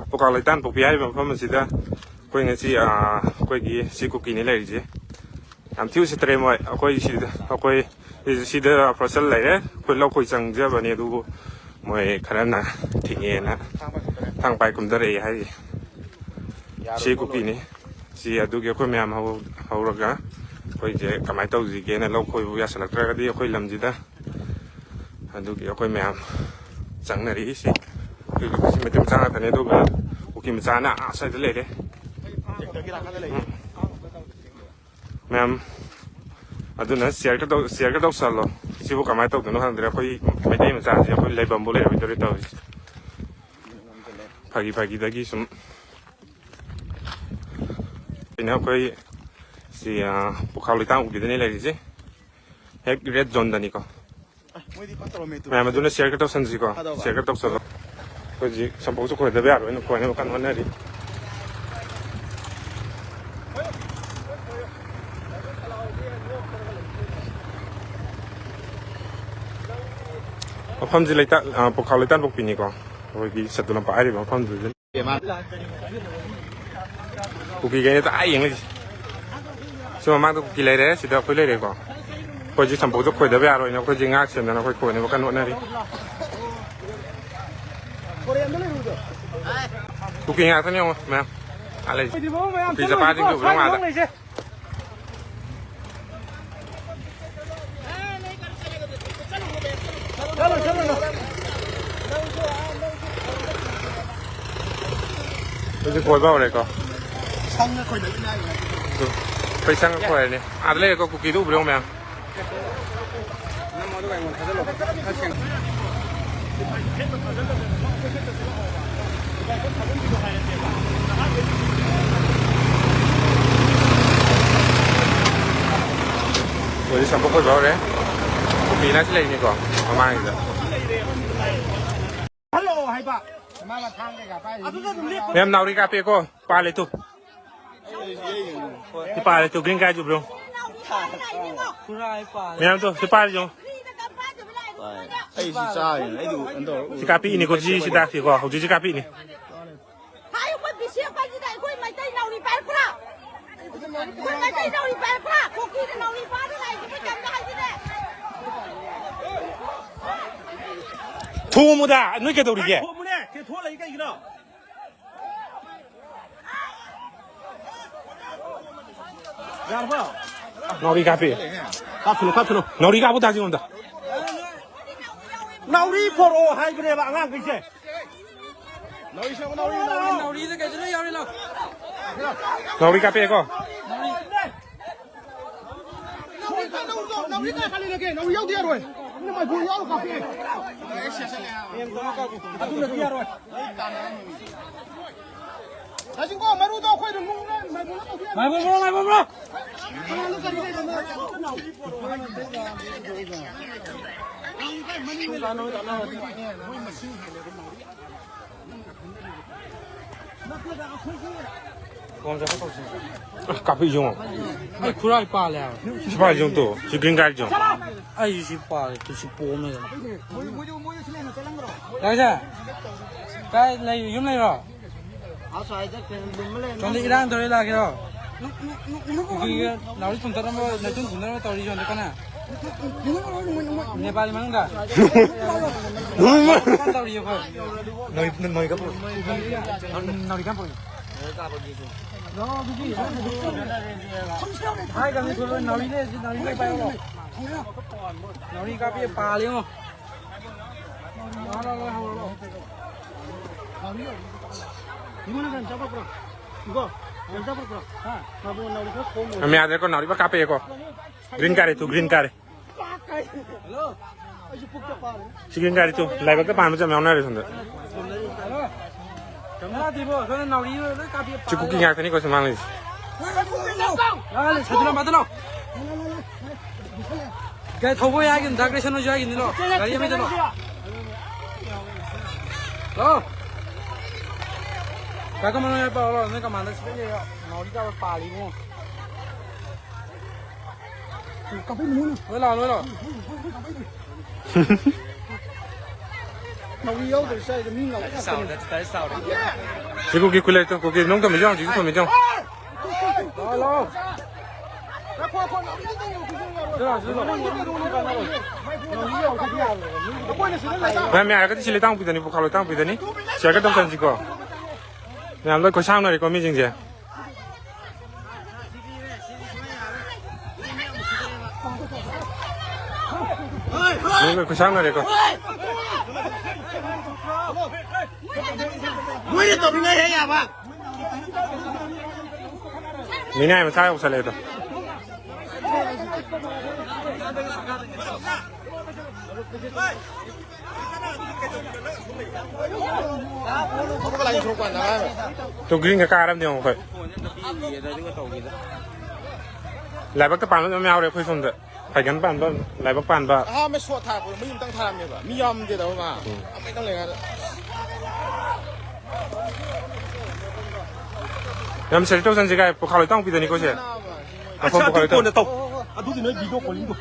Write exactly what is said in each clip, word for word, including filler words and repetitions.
ꯄꯨꯀꯥ ꯂꯩꯇꯥꯟ ꯄꯣꯛꯄꯤ ꯍꯥꯏꯔꯤꯕ ꯃꯐꯝ ꯑꯁꯤꯗ ꯑꯩꯈꯣꯏ ꯉꯁꯤ, ꯑꯥ, ꯑꯩꯈꯣꯏꯒꯤ ꯁꯤ ꯀꯨꯀꯤꯅꯤ ꯂꯩꯔꯤꯁꯦ꯫ ꯌꯥꯝ ꯊꯤ ꯎꯁꯤꯠꯇ꯭ꯔꯦ ꯃꯣꯏ꯫ ꯑꯩꯈꯣꯏ ꯁꯤꯗ, ꯑꯩꯈꯣꯏ ꯁꯤꯗ ꯐꯣꯁꯜ ꯂꯩꯔꯦ꯫ ꯑꯩꯈꯣꯏ ꯂꯧ ꯈꯣꯏ ꯆꯪꯖꯕꯅꯤ, ꯑꯗꯨꯕꯨ ꯃꯣꯏ ꯈꯔꯅ ꯊꯤꯡꯉꯦꯅ ꯊꯥꯡ ꯄꯥꯏ ꯀꯨꯝꯊꯔꯛꯑꯦ ꯍꯥꯏꯔꯤ꯫ ꯁꯤ ꯀꯨꯀꯤꯅꯤ꯫ ꯁꯤ ꯑꯗꯨꯒꯤ ꯑꯩꯈꯣꯏ ꯃꯌꯥꯝ ꯍꯧ-, ꯍꯧꯔꯒ ꯑꯩꯈꯣꯏꯁꯦ ꯀꯃꯥꯏꯅ ꯇꯧꯁꯤꯒꯦꯅ, ꯂꯧ ꯈꯣꯏꯕ ꯌꯥꯁꯜꯂꯛꯇ꯭ꯔꯒꯗꯤ ꯑꯩꯈꯣꯏ ꯂꯝꯁꯤꯗ꯫ ꯑꯗꯨꯒꯤ ꯑꯩꯈꯣꯏ ꯃꯌꯥꯝ ꯆꯪꯅꯔꯤ꯫ ꯁꯤ ꯑꯩꯈꯣꯏ ꯀꯨꯀꯤ ꯃꯆꯥ ꯉꯥꯛꯇꯅꯦ, ꯑꯗꯨꯒ ꯀꯨꯀꯤ ꯃꯆꯥꯅ ꯑꯥ ꯁ꯭ꯋꯥꯏꯗ ꯂꯩꯔꯦ꯫ ꯎꯝ꯫ ꯃꯌꯥꯝ, ꯑꯗꯨꯅ ꯁꯤꯌꯔ ꯈꯔ ꯇꯧ-, ꯁꯤꯌꯔ ꯈꯔ ꯇꯧꯁꯜꯂꯣ꯫ ꯁꯤꯕꯨ ꯀꯃꯥꯏꯅ ꯇꯧꯗꯣꯏꯅꯣ ꯈꯪꯗ꯭ꯔꯦ꯫ ꯑꯩꯈꯣꯏ ꯃꯩꯇꯩ ꯃꯆꯥꯁꯦ ꯑꯩꯈꯣꯏ ꯂꯩꯐꯝꯕꯨ ꯂꯩꯔꯣꯏꯗꯧꯔꯤ ꯇꯧꯔꯤꯁꯦ꯫ ꯐꯥꯒꯤ ꯐꯥꯒꯤꯗꯒꯤ ꯁꯨꯝ ꯑꯩꯅ ꯑꯩꯈꯣꯏ ꯁꯤ, ꯑ, ꯄꯨꯈꯥ ꯂꯩꯇꯥꯡ ꯎꯕꯤꯗꯅꯦ ꯂꯩꯔꯤꯁꯦ꯫ ꯍꯦꯛ ꯔꯦꯗ ꯖꯣꯟꯗꯅꯤꯀꯣ꯫ ꯃꯌꯥꯝ ꯑꯗꯨꯅ ꯁꯤꯌꯔ ꯈꯔ ꯇꯧꯁꯟꯁꯤꯀꯣ꯫ ꯁꯤꯌꯔ ꯈꯔ ꯇꯧꯁꯜꯂꯣ꯫ ꯑꯩꯈꯣꯏ ꯍꯧꯖꯤꯛ ꯁꯝꯄꯣꯛꯁꯨ ꯈꯣꯏꯗꯕ ꯌꯥꯔꯣꯏꯅ ꯈꯣꯏꯅꯕ ꯀꯟꯅ ꯍꯣꯠꯅꯔꯤ꯫ ꯃꯐꯝꯁꯤ ꯂꯩꯇꯥ-, ꯑ, ꯄꯨꯈꯥ ꯂꯩꯇꯥꯟ ꯄꯣꯛꯄꯤꯅꯤꯀꯣ꯫ ꯑꯩꯈꯣꯏꯒꯤ ꯁꯠꯇꯨ ꯂꯝꯄꯥꯛ ꯍꯥꯏꯔꯤꯕ ꯃꯐꯝꯗꯨꯗ꯫ ꯀꯨꯀꯤꯈꯩꯅ ꯇꯥꯏ ꯌꯦꯡꯂꯤꯁꯦ꯫ ꯁꯤ ꯃꯃꯥꯡꯗ ꯀꯨꯀꯤ ꯂꯩꯔꯦ, ꯁꯤꯗ ꯑꯩꯈꯣꯏ ꯂꯩꯔꯦꯀꯣ꯫ ꯑꯩꯈꯣꯏꯁꯦ ꯁꯝꯄꯣꯛꯇ ꯈꯣꯏꯗꯕ ꯌꯥꯔꯣꯏꯅ ꯑꯩꯈꯣꯏꯁꯦ ꯉꯥꯛ ꯁꯦꯟꯗꯅ ꯑꯩꯈꯣꯏ ꯈꯣꯏꯅꯕ ꯀꯟꯅ ꯍꯣꯠꯅꯔꯤ꯫ ꯀꯨꯀꯤ ꯉꯥꯛꯇꯅꯤ ꯌꯦꯡꯉꯣ ꯃꯌꯥꯝ꯫ ꯑꯥ ꯂꯩꯁꯦ꯫ ꯀꯨꯀꯤ ꯆꯄꯥꯁꯤꯡꯁꯨ ꯎꯕ꯭ꯔꯣ ꯉꯥꯗ? ꯍꯧꯖꯤꯛ ꯀꯣꯏꯕ ꯍꯧꯔꯦꯀꯣ꯫ ꯁꯪꯅ ꯈꯣꯏꯅꯕꯤ ꯅꯥꯏꯔꯤ꯫ ꯑꯗꯨ ꯑꯩꯈꯣꯏ ꯁꯪꯅ ꯈꯣꯏꯔꯅꯤ꯫ ꯑꯥꯗ ꯂꯩꯔꯦꯀꯣ ꯀꯨꯀꯤꯗꯨ ꯎꯕ꯭ꯔꯣ ꯃꯌꯥꯝ? ꯅꯝꯃꯣ ꯑꯗꯨꯒ ꯑꯩꯉꯣꯟꯗ ꯊꯥꯖꯤꯜꯂꯣ꯫ ꯈꯔ ꯁꯦꯡꯅ꯫ ꯍꯧꯖꯤꯛ ꯁꯝꯄꯣꯛ ꯈꯣꯏꯕ ꯍꯧꯔꯦ꯫ ꯀꯨꯀꯤꯅ ꯁꯤ ꯂꯩꯅꯤꯀꯣ ꯃꯃꯥꯡꯁꯤꯗ꯫ ꯍꯜꯂꯣ ꯍꯥꯏꯕ꯫ ꯃꯥꯅ ꯊꯥꯡ ꯀꯩꯀꯥ ꯄꯥꯏꯔꯤ꯫ ꯃꯌꯥꯝ ꯅꯥꯎꯔꯤ ꯀꯥꯞꯄꯦꯀꯣ꯫ ꯄꯥꯜꯂꯦ ꯇꯨ꯫ ꯁꯤ ꯄꯥꯜꯂꯦ ꯇꯨ, ꯒ꯭ꯔꯤꯟ ꯀꯥꯏ ꯆꯨꯕ꯭ꯔꯣ? ꯃꯌꯥꯝ ꯇꯨ, ꯁꯤ ꯄꯥꯜꯂꯦ ꯌꯦꯡꯉꯣ꯫ ꯑꯩ ꯁꯤ ꯆꯥꯔꯤꯅꯦ, ꯑꯩꯗꯤ ꯀꯩꯅꯣ ꯇꯧꯔ ꯁꯤ ꯀꯥꯞꯄꯤꯛꯏꯅꯤꯀꯣ, ꯁꯤ ꯁꯤ ꯇꯥꯛꯁꯤꯀꯣ, ꯍꯧꯖꯤꯛ ꯁꯤ ꯀꯥꯞꯄꯤꯛꯏꯅꯤ꯫ ꯍꯥꯏ, ꯑꯩꯈꯣꯏ ꯕꯤ ꯁꯤ ꯑꯦꯐ ꯍꯥꯏꯁꯤꯗ ꯑꯩꯈꯣꯏ ꯃꯩꯇꯩ ꯅꯥꯎꯔꯤ ꯄꯥꯏꯔꯛꯄ꯭ꯔꯥ? ꯑꯩꯈꯣꯏ ꯃꯩꯇꯩ ꯅꯥꯎꯔꯤ ꯄꯥꯏꯔꯛꯄ꯭ꯔꯥ? ꯀꯨꯀꯤꯅ ꯅꯥꯎꯔꯤ ꯄꯥꯏꯔꯒ ꯂꯥꯛꯏꯁꯤꯕꯨ ꯀꯩꯝꯇ ꯍꯥꯏꯗꯦꯅꯦ꯫ ꯊꯣꯝꯃꯨꯗ, ꯅꯣꯏ ꯀꯩꯗꯧꯔꯤꯒꯦ? ꯊꯣꯝꯃꯨꯅꯦ, ꯊꯣꯛꯂꯛꯏ ꯀꯩꯒꯤꯅꯣ? ꯌꯥꯔꯕꯣ? ꯅꯥꯎꯔꯤ ꯀꯥꯞꯄꯤ꯫ ꯀꯥꯞꯁꯅꯨ, ꯀꯥꯞꯁꯅꯨ꯫ ꯅꯥꯎꯔꯤ ꯀꯥꯞꯄꯨ ꯇꯥꯁꯤ ꯑꯝꯇ꯫ ꯅꯥꯎꯔꯤ ꯄꯣꯔꯛꯑꯣ ꯍꯥꯏꯕꯅꯦꯕ ꯑꯉꯥꯡꯈꯩꯁꯦ꯫ ꯅꯥꯎꯔꯤ ꯁꯦꯝꯃꯣ, ꯅꯥꯎꯔꯤ, ꯅꯥꯎꯔꯤ꯫ ꯅꯥꯎꯔꯤꯗ ꯀꯩꯁꯨ ꯂꯣꯏ ꯌꯥꯎꯔꯤ, ꯂꯥꯎ꯫ ꯅꯥꯎꯔꯤ ꯀꯥꯞꯄꯛꯑꯦꯀꯣ꯫ ꯅꯥꯎꯔꯤ ꯀꯥꯞꯄꯛꯑꯦ꯫ ꯑꯗꯨꯅꯗꯤ ꯌꯥꯔꯣꯏ꯫ ꯉꯥꯏꯈꯣ, ꯉꯥꯏꯈꯣ, ꯉꯥꯏꯈꯣ꯫ ꯀꯥꯞꯄꯤꯁꯤ ꯌꯦꯡꯉꯣ꯫ ꯑꯩ ꯈꯨꯔꯥꯏ ꯄꯥꯜꯂꯦ ꯍꯥꯏꯕ꯫ ꯁꯤ ꯄꯥꯜꯂꯤꯁꯤ ꯌꯦꯡꯉꯣ ꯇꯨ꯫ ꯁꯤ ꯒ꯭ꯔꯤꯟ ꯀꯥꯔꯤꯁꯤ ꯌꯦꯡꯉꯣ꯫ ꯑꯩꯁꯨ ꯁꯤ ꯄꯥꯜꯂꯦ꯫ ꯇꯨ ꯁꯤ ꯄꯣꯝꯃꯦ꯫ ꯌꯥꯏꯁꯦ? ꯀꯥꯏ ꯂꯩ? ꯌꯨꯝ ꯂꯩꯔꯣ? ꯁꯣꯝꯗ ꯏꯔꯥꯡ ꯇꯧꯔꯤ ꯂꯥꯛꯀꯦꯔꯣ? ꯀꯨꯀꯤꯒ ꯅꯥꯎꯔꯤ ꯊꯨꯝꯇꯠ ꯑꯃ, ꯅꯩꯇꯨꯝ ꯊꯨꯝꯇꯠ ꯑꯃ ꯇꯧꯔꯤ ꯁꯣꯝꯗ ꯀꯟꯅ꯫ ꯅꯦꯄꯥꯂꯤ ꯃꯅꯨꯡꯗ꯫ ꯀꯟꯅ ꯇꯧꯔꯤ ꯑꯩꯈꯣꯏ꯫ ꯅꯣꯏ, ꯅꯣꯏ ꯀꯞꯄꯨ꯫ ꯅꯥꯎꯔꯤ ꯀꯟꯅ ꯄꯨꯔꯤ꯫ ꯍꯥꯏ ꯀꯃꯤ ꯊꯣꯛꯂꯣꯏ, ꯅꯥꯎꯔꯤ ꯂꯩ, ꯁꯤ ꯅꯥꯎꯔꯤ ꯂꯩ ꯄꯥꯏꯌꯣ꯫ ꯅꯥꯎꯔꯤ ꯀꯥꯞꯄꯤ ꯄꯥꯜꯂꯦꯉꯣ꯫ ꯂꯥꯛꯑꯣ, ꯂꯥꯛꯑꯣ, ꯂꯥꯛꯑꯣ, ꯂꯥꯛꯑꯣ꯫ ꯃꯌꯥꯗꯀꯣ ꯅꯥꯎꯔꯤ ꯐ ꯀꯥꯞꯄꯛꯑꯦꯀꯣ꯫ ꯒ꯭ꯔꯤꯟ ꯀꯥꯔꯦ ꯇꯨ, ꯒ꯭ꯔꯤꯟ ꯀꯥꯔꯦ꯫ ꯁꯤ ꯒ꯭ꯔꯤꯟ ꯀꯥꯔꯦ ꯇꯨ꯫ ꯂꯥꯏꯕꯛꯇ ꯄꯥꯟꯕꯁꯨ ꯌꯥꯝ ꯌꯥꯎꯅꯔꯦ ꯁꯣꯝꯗ꯫ ꯁꯤ ꯀꯨꯀꯤ ꯉꯥꯛꯇꯅꯤꯀꯣ ꯁꯤ ꯃꯥꯡꯂꯤꯁꯦ꯫ ꯀꯩ ꯊꯧꯕ ꯌꯥꯒꯤꯅ ꯗꯥ ꯀ꯭ꯔꯤꯁꯟ ꯍꯣꯏꯁꯨ ꯌꯥꯒꯤꯅꯤ ꯂꯣ꯫ ꯒꯥꯔꯤ ꯑꯃ ꯆꯠꯂꯣ꯫ ꯂꯣ꯫ ꯀꯥ ꯀꯃꯟ ꯍꯣꯏ ꯄꯥꯎ ꯂꯣ꯫ ꯅꯣꯏ ꯀꯃꯥꯟꯗ ꯁꯤꯗ ꯂꯩꯔꯣ꯫ ꯅꯥꯎꯔꯤ ꯀꯥꯞꯄ ꯄꯥꯜꯂꯤꯕꯣ꯫ ꯂꯣꯏ ꯂꯥꯛꯑꯣ, ꯂꯣꯏ ꯂꯥꯛꯑꯣ꯫ ꯅꯥꯎꯔꯤ ꯌꯥꯎꯗ꯭ꯔꯗꯤ ꯆꯥꯏꯗ ꯃꯤ ꯉꯥꯎ ꯉꯥꯛꯇꯅꯤ꯫ ꯁꯤ ꯀꯨꯀꯤ ꯀꯨꯂꯦꯠꯇꯣ, ꯀꯨꯀꯤ ꯅꯨꯡ ꯊꯝꯃꯤꯁꯦ ꯌꯦꯡꯉꯣ, ꯍꯧꯖꯤꯛꯁꯨ ꯊꯝꯃꯤꯁꯦ ꯌꯦꯡꯉꯣ꯫ ꯂꯥꯛꯑꯣ, ꯂꯥꯛꯑꯣ꯫ ꯃꯌꯥꯝ ꯌꯥꯔꯒꯗꯤ ꯁꯤ ꯂꯩꯇꯥꯡ ꯄꯤꯗꯅꯤ, ꯄꯨꯈꯥ ꯂꯩꯇꯥꯡ ꯄꯤꯗꯅꯤ꯫ ꯁꯤꯌꯔꯒ ꯇꯧꯁꯟꯁꯤꯀꯣ꯫ ꯃꯌꯥꯝ ꯂꯣꯏ ꯈꯣꯏꯁꯥꯎꯅꯔꯦꯀꯣ ꯃꯤꯁꯤꯡꯁꯦ꯫ ꯃꯤ ꯂꯣꯏ ꯈꯣꯏꯁꯥꯎꯅꯔꯦꯀꯣ꯫ ꯃꯣꯏꯅ ꯇꯧꯅꯤꯡꯉꯥꯏ ꯍꯦꯛ ꯌꯥꯕ꯫ ꯃꯤꯅꯥꯏ ꯃꯆꯥ ꯌꯧꯁꯜꯂꯛꯑꯦꯗꯣ꯫ ꯇꯨ ꯒ꯭ꯔꯤꯟꯒ ꯀꯥꯔꯝꯅꯦ ꯌꯦꯡꯉꯣ ꯑꯩꯈꯣꯏ꯫ ꯂꯥꯏꯕꯛꯇ ꯄꯥꯟꯕ ꯃꯌꯥꯝ ꯌꯥꯎꯔꯦ ꯑꯩꯈꯣꯏ ꯁꯣꯝꯗ꯫ ꯐꯥꯏꯒꯟ ꯄꯥꯟꯕ, ꯂꯥꯏꯕꯛ ꯄꯥꯟꯕ꯫ ꯑꯍꯥꯟꯕ ꯁꯣꯠ ꯊꯥꯔꯛꯄꯗꯣ ꯃꯤ ꯑꯃꯇꯪ ꯊꯥꯔꯝꯃꯦꯕ꯫ ꯃꯤ ꯌꯥꯝꯗꯦꯗ ꯃꯥ꯫ ꯎꯝ꯫ ꯑꯃꯇꯪ ꯂꯩꯉꯥꯏꯗ꯫ ꯌꯥꯝ ꯁꯦꯔꯤ ꯇꯧꯁꯟꯁꯤ ꯀꯥꯏ ꯄꯨꯈꯥ ꯂꯣꯏ ꯇꯥꯡ ꯄꯤꯗꯅꯤꯀꯣ ꯁꯦ꯫ ꯃꯐꯝ ꯑꯁ, ꯄꯨꯈꯥ ꯑꯗꯨ ꯂꯣꯏ ꯇꯥꯡ꯫ ꯀꯣꯟꯅ ꯇꯧ꯫ ꯑꯗꯨꯗꯤ ꯅꯣꯏ ꯚꯤꯗꯤꯑꯣ ꯀꯣꯂꯤꯡꯗꯣ꯫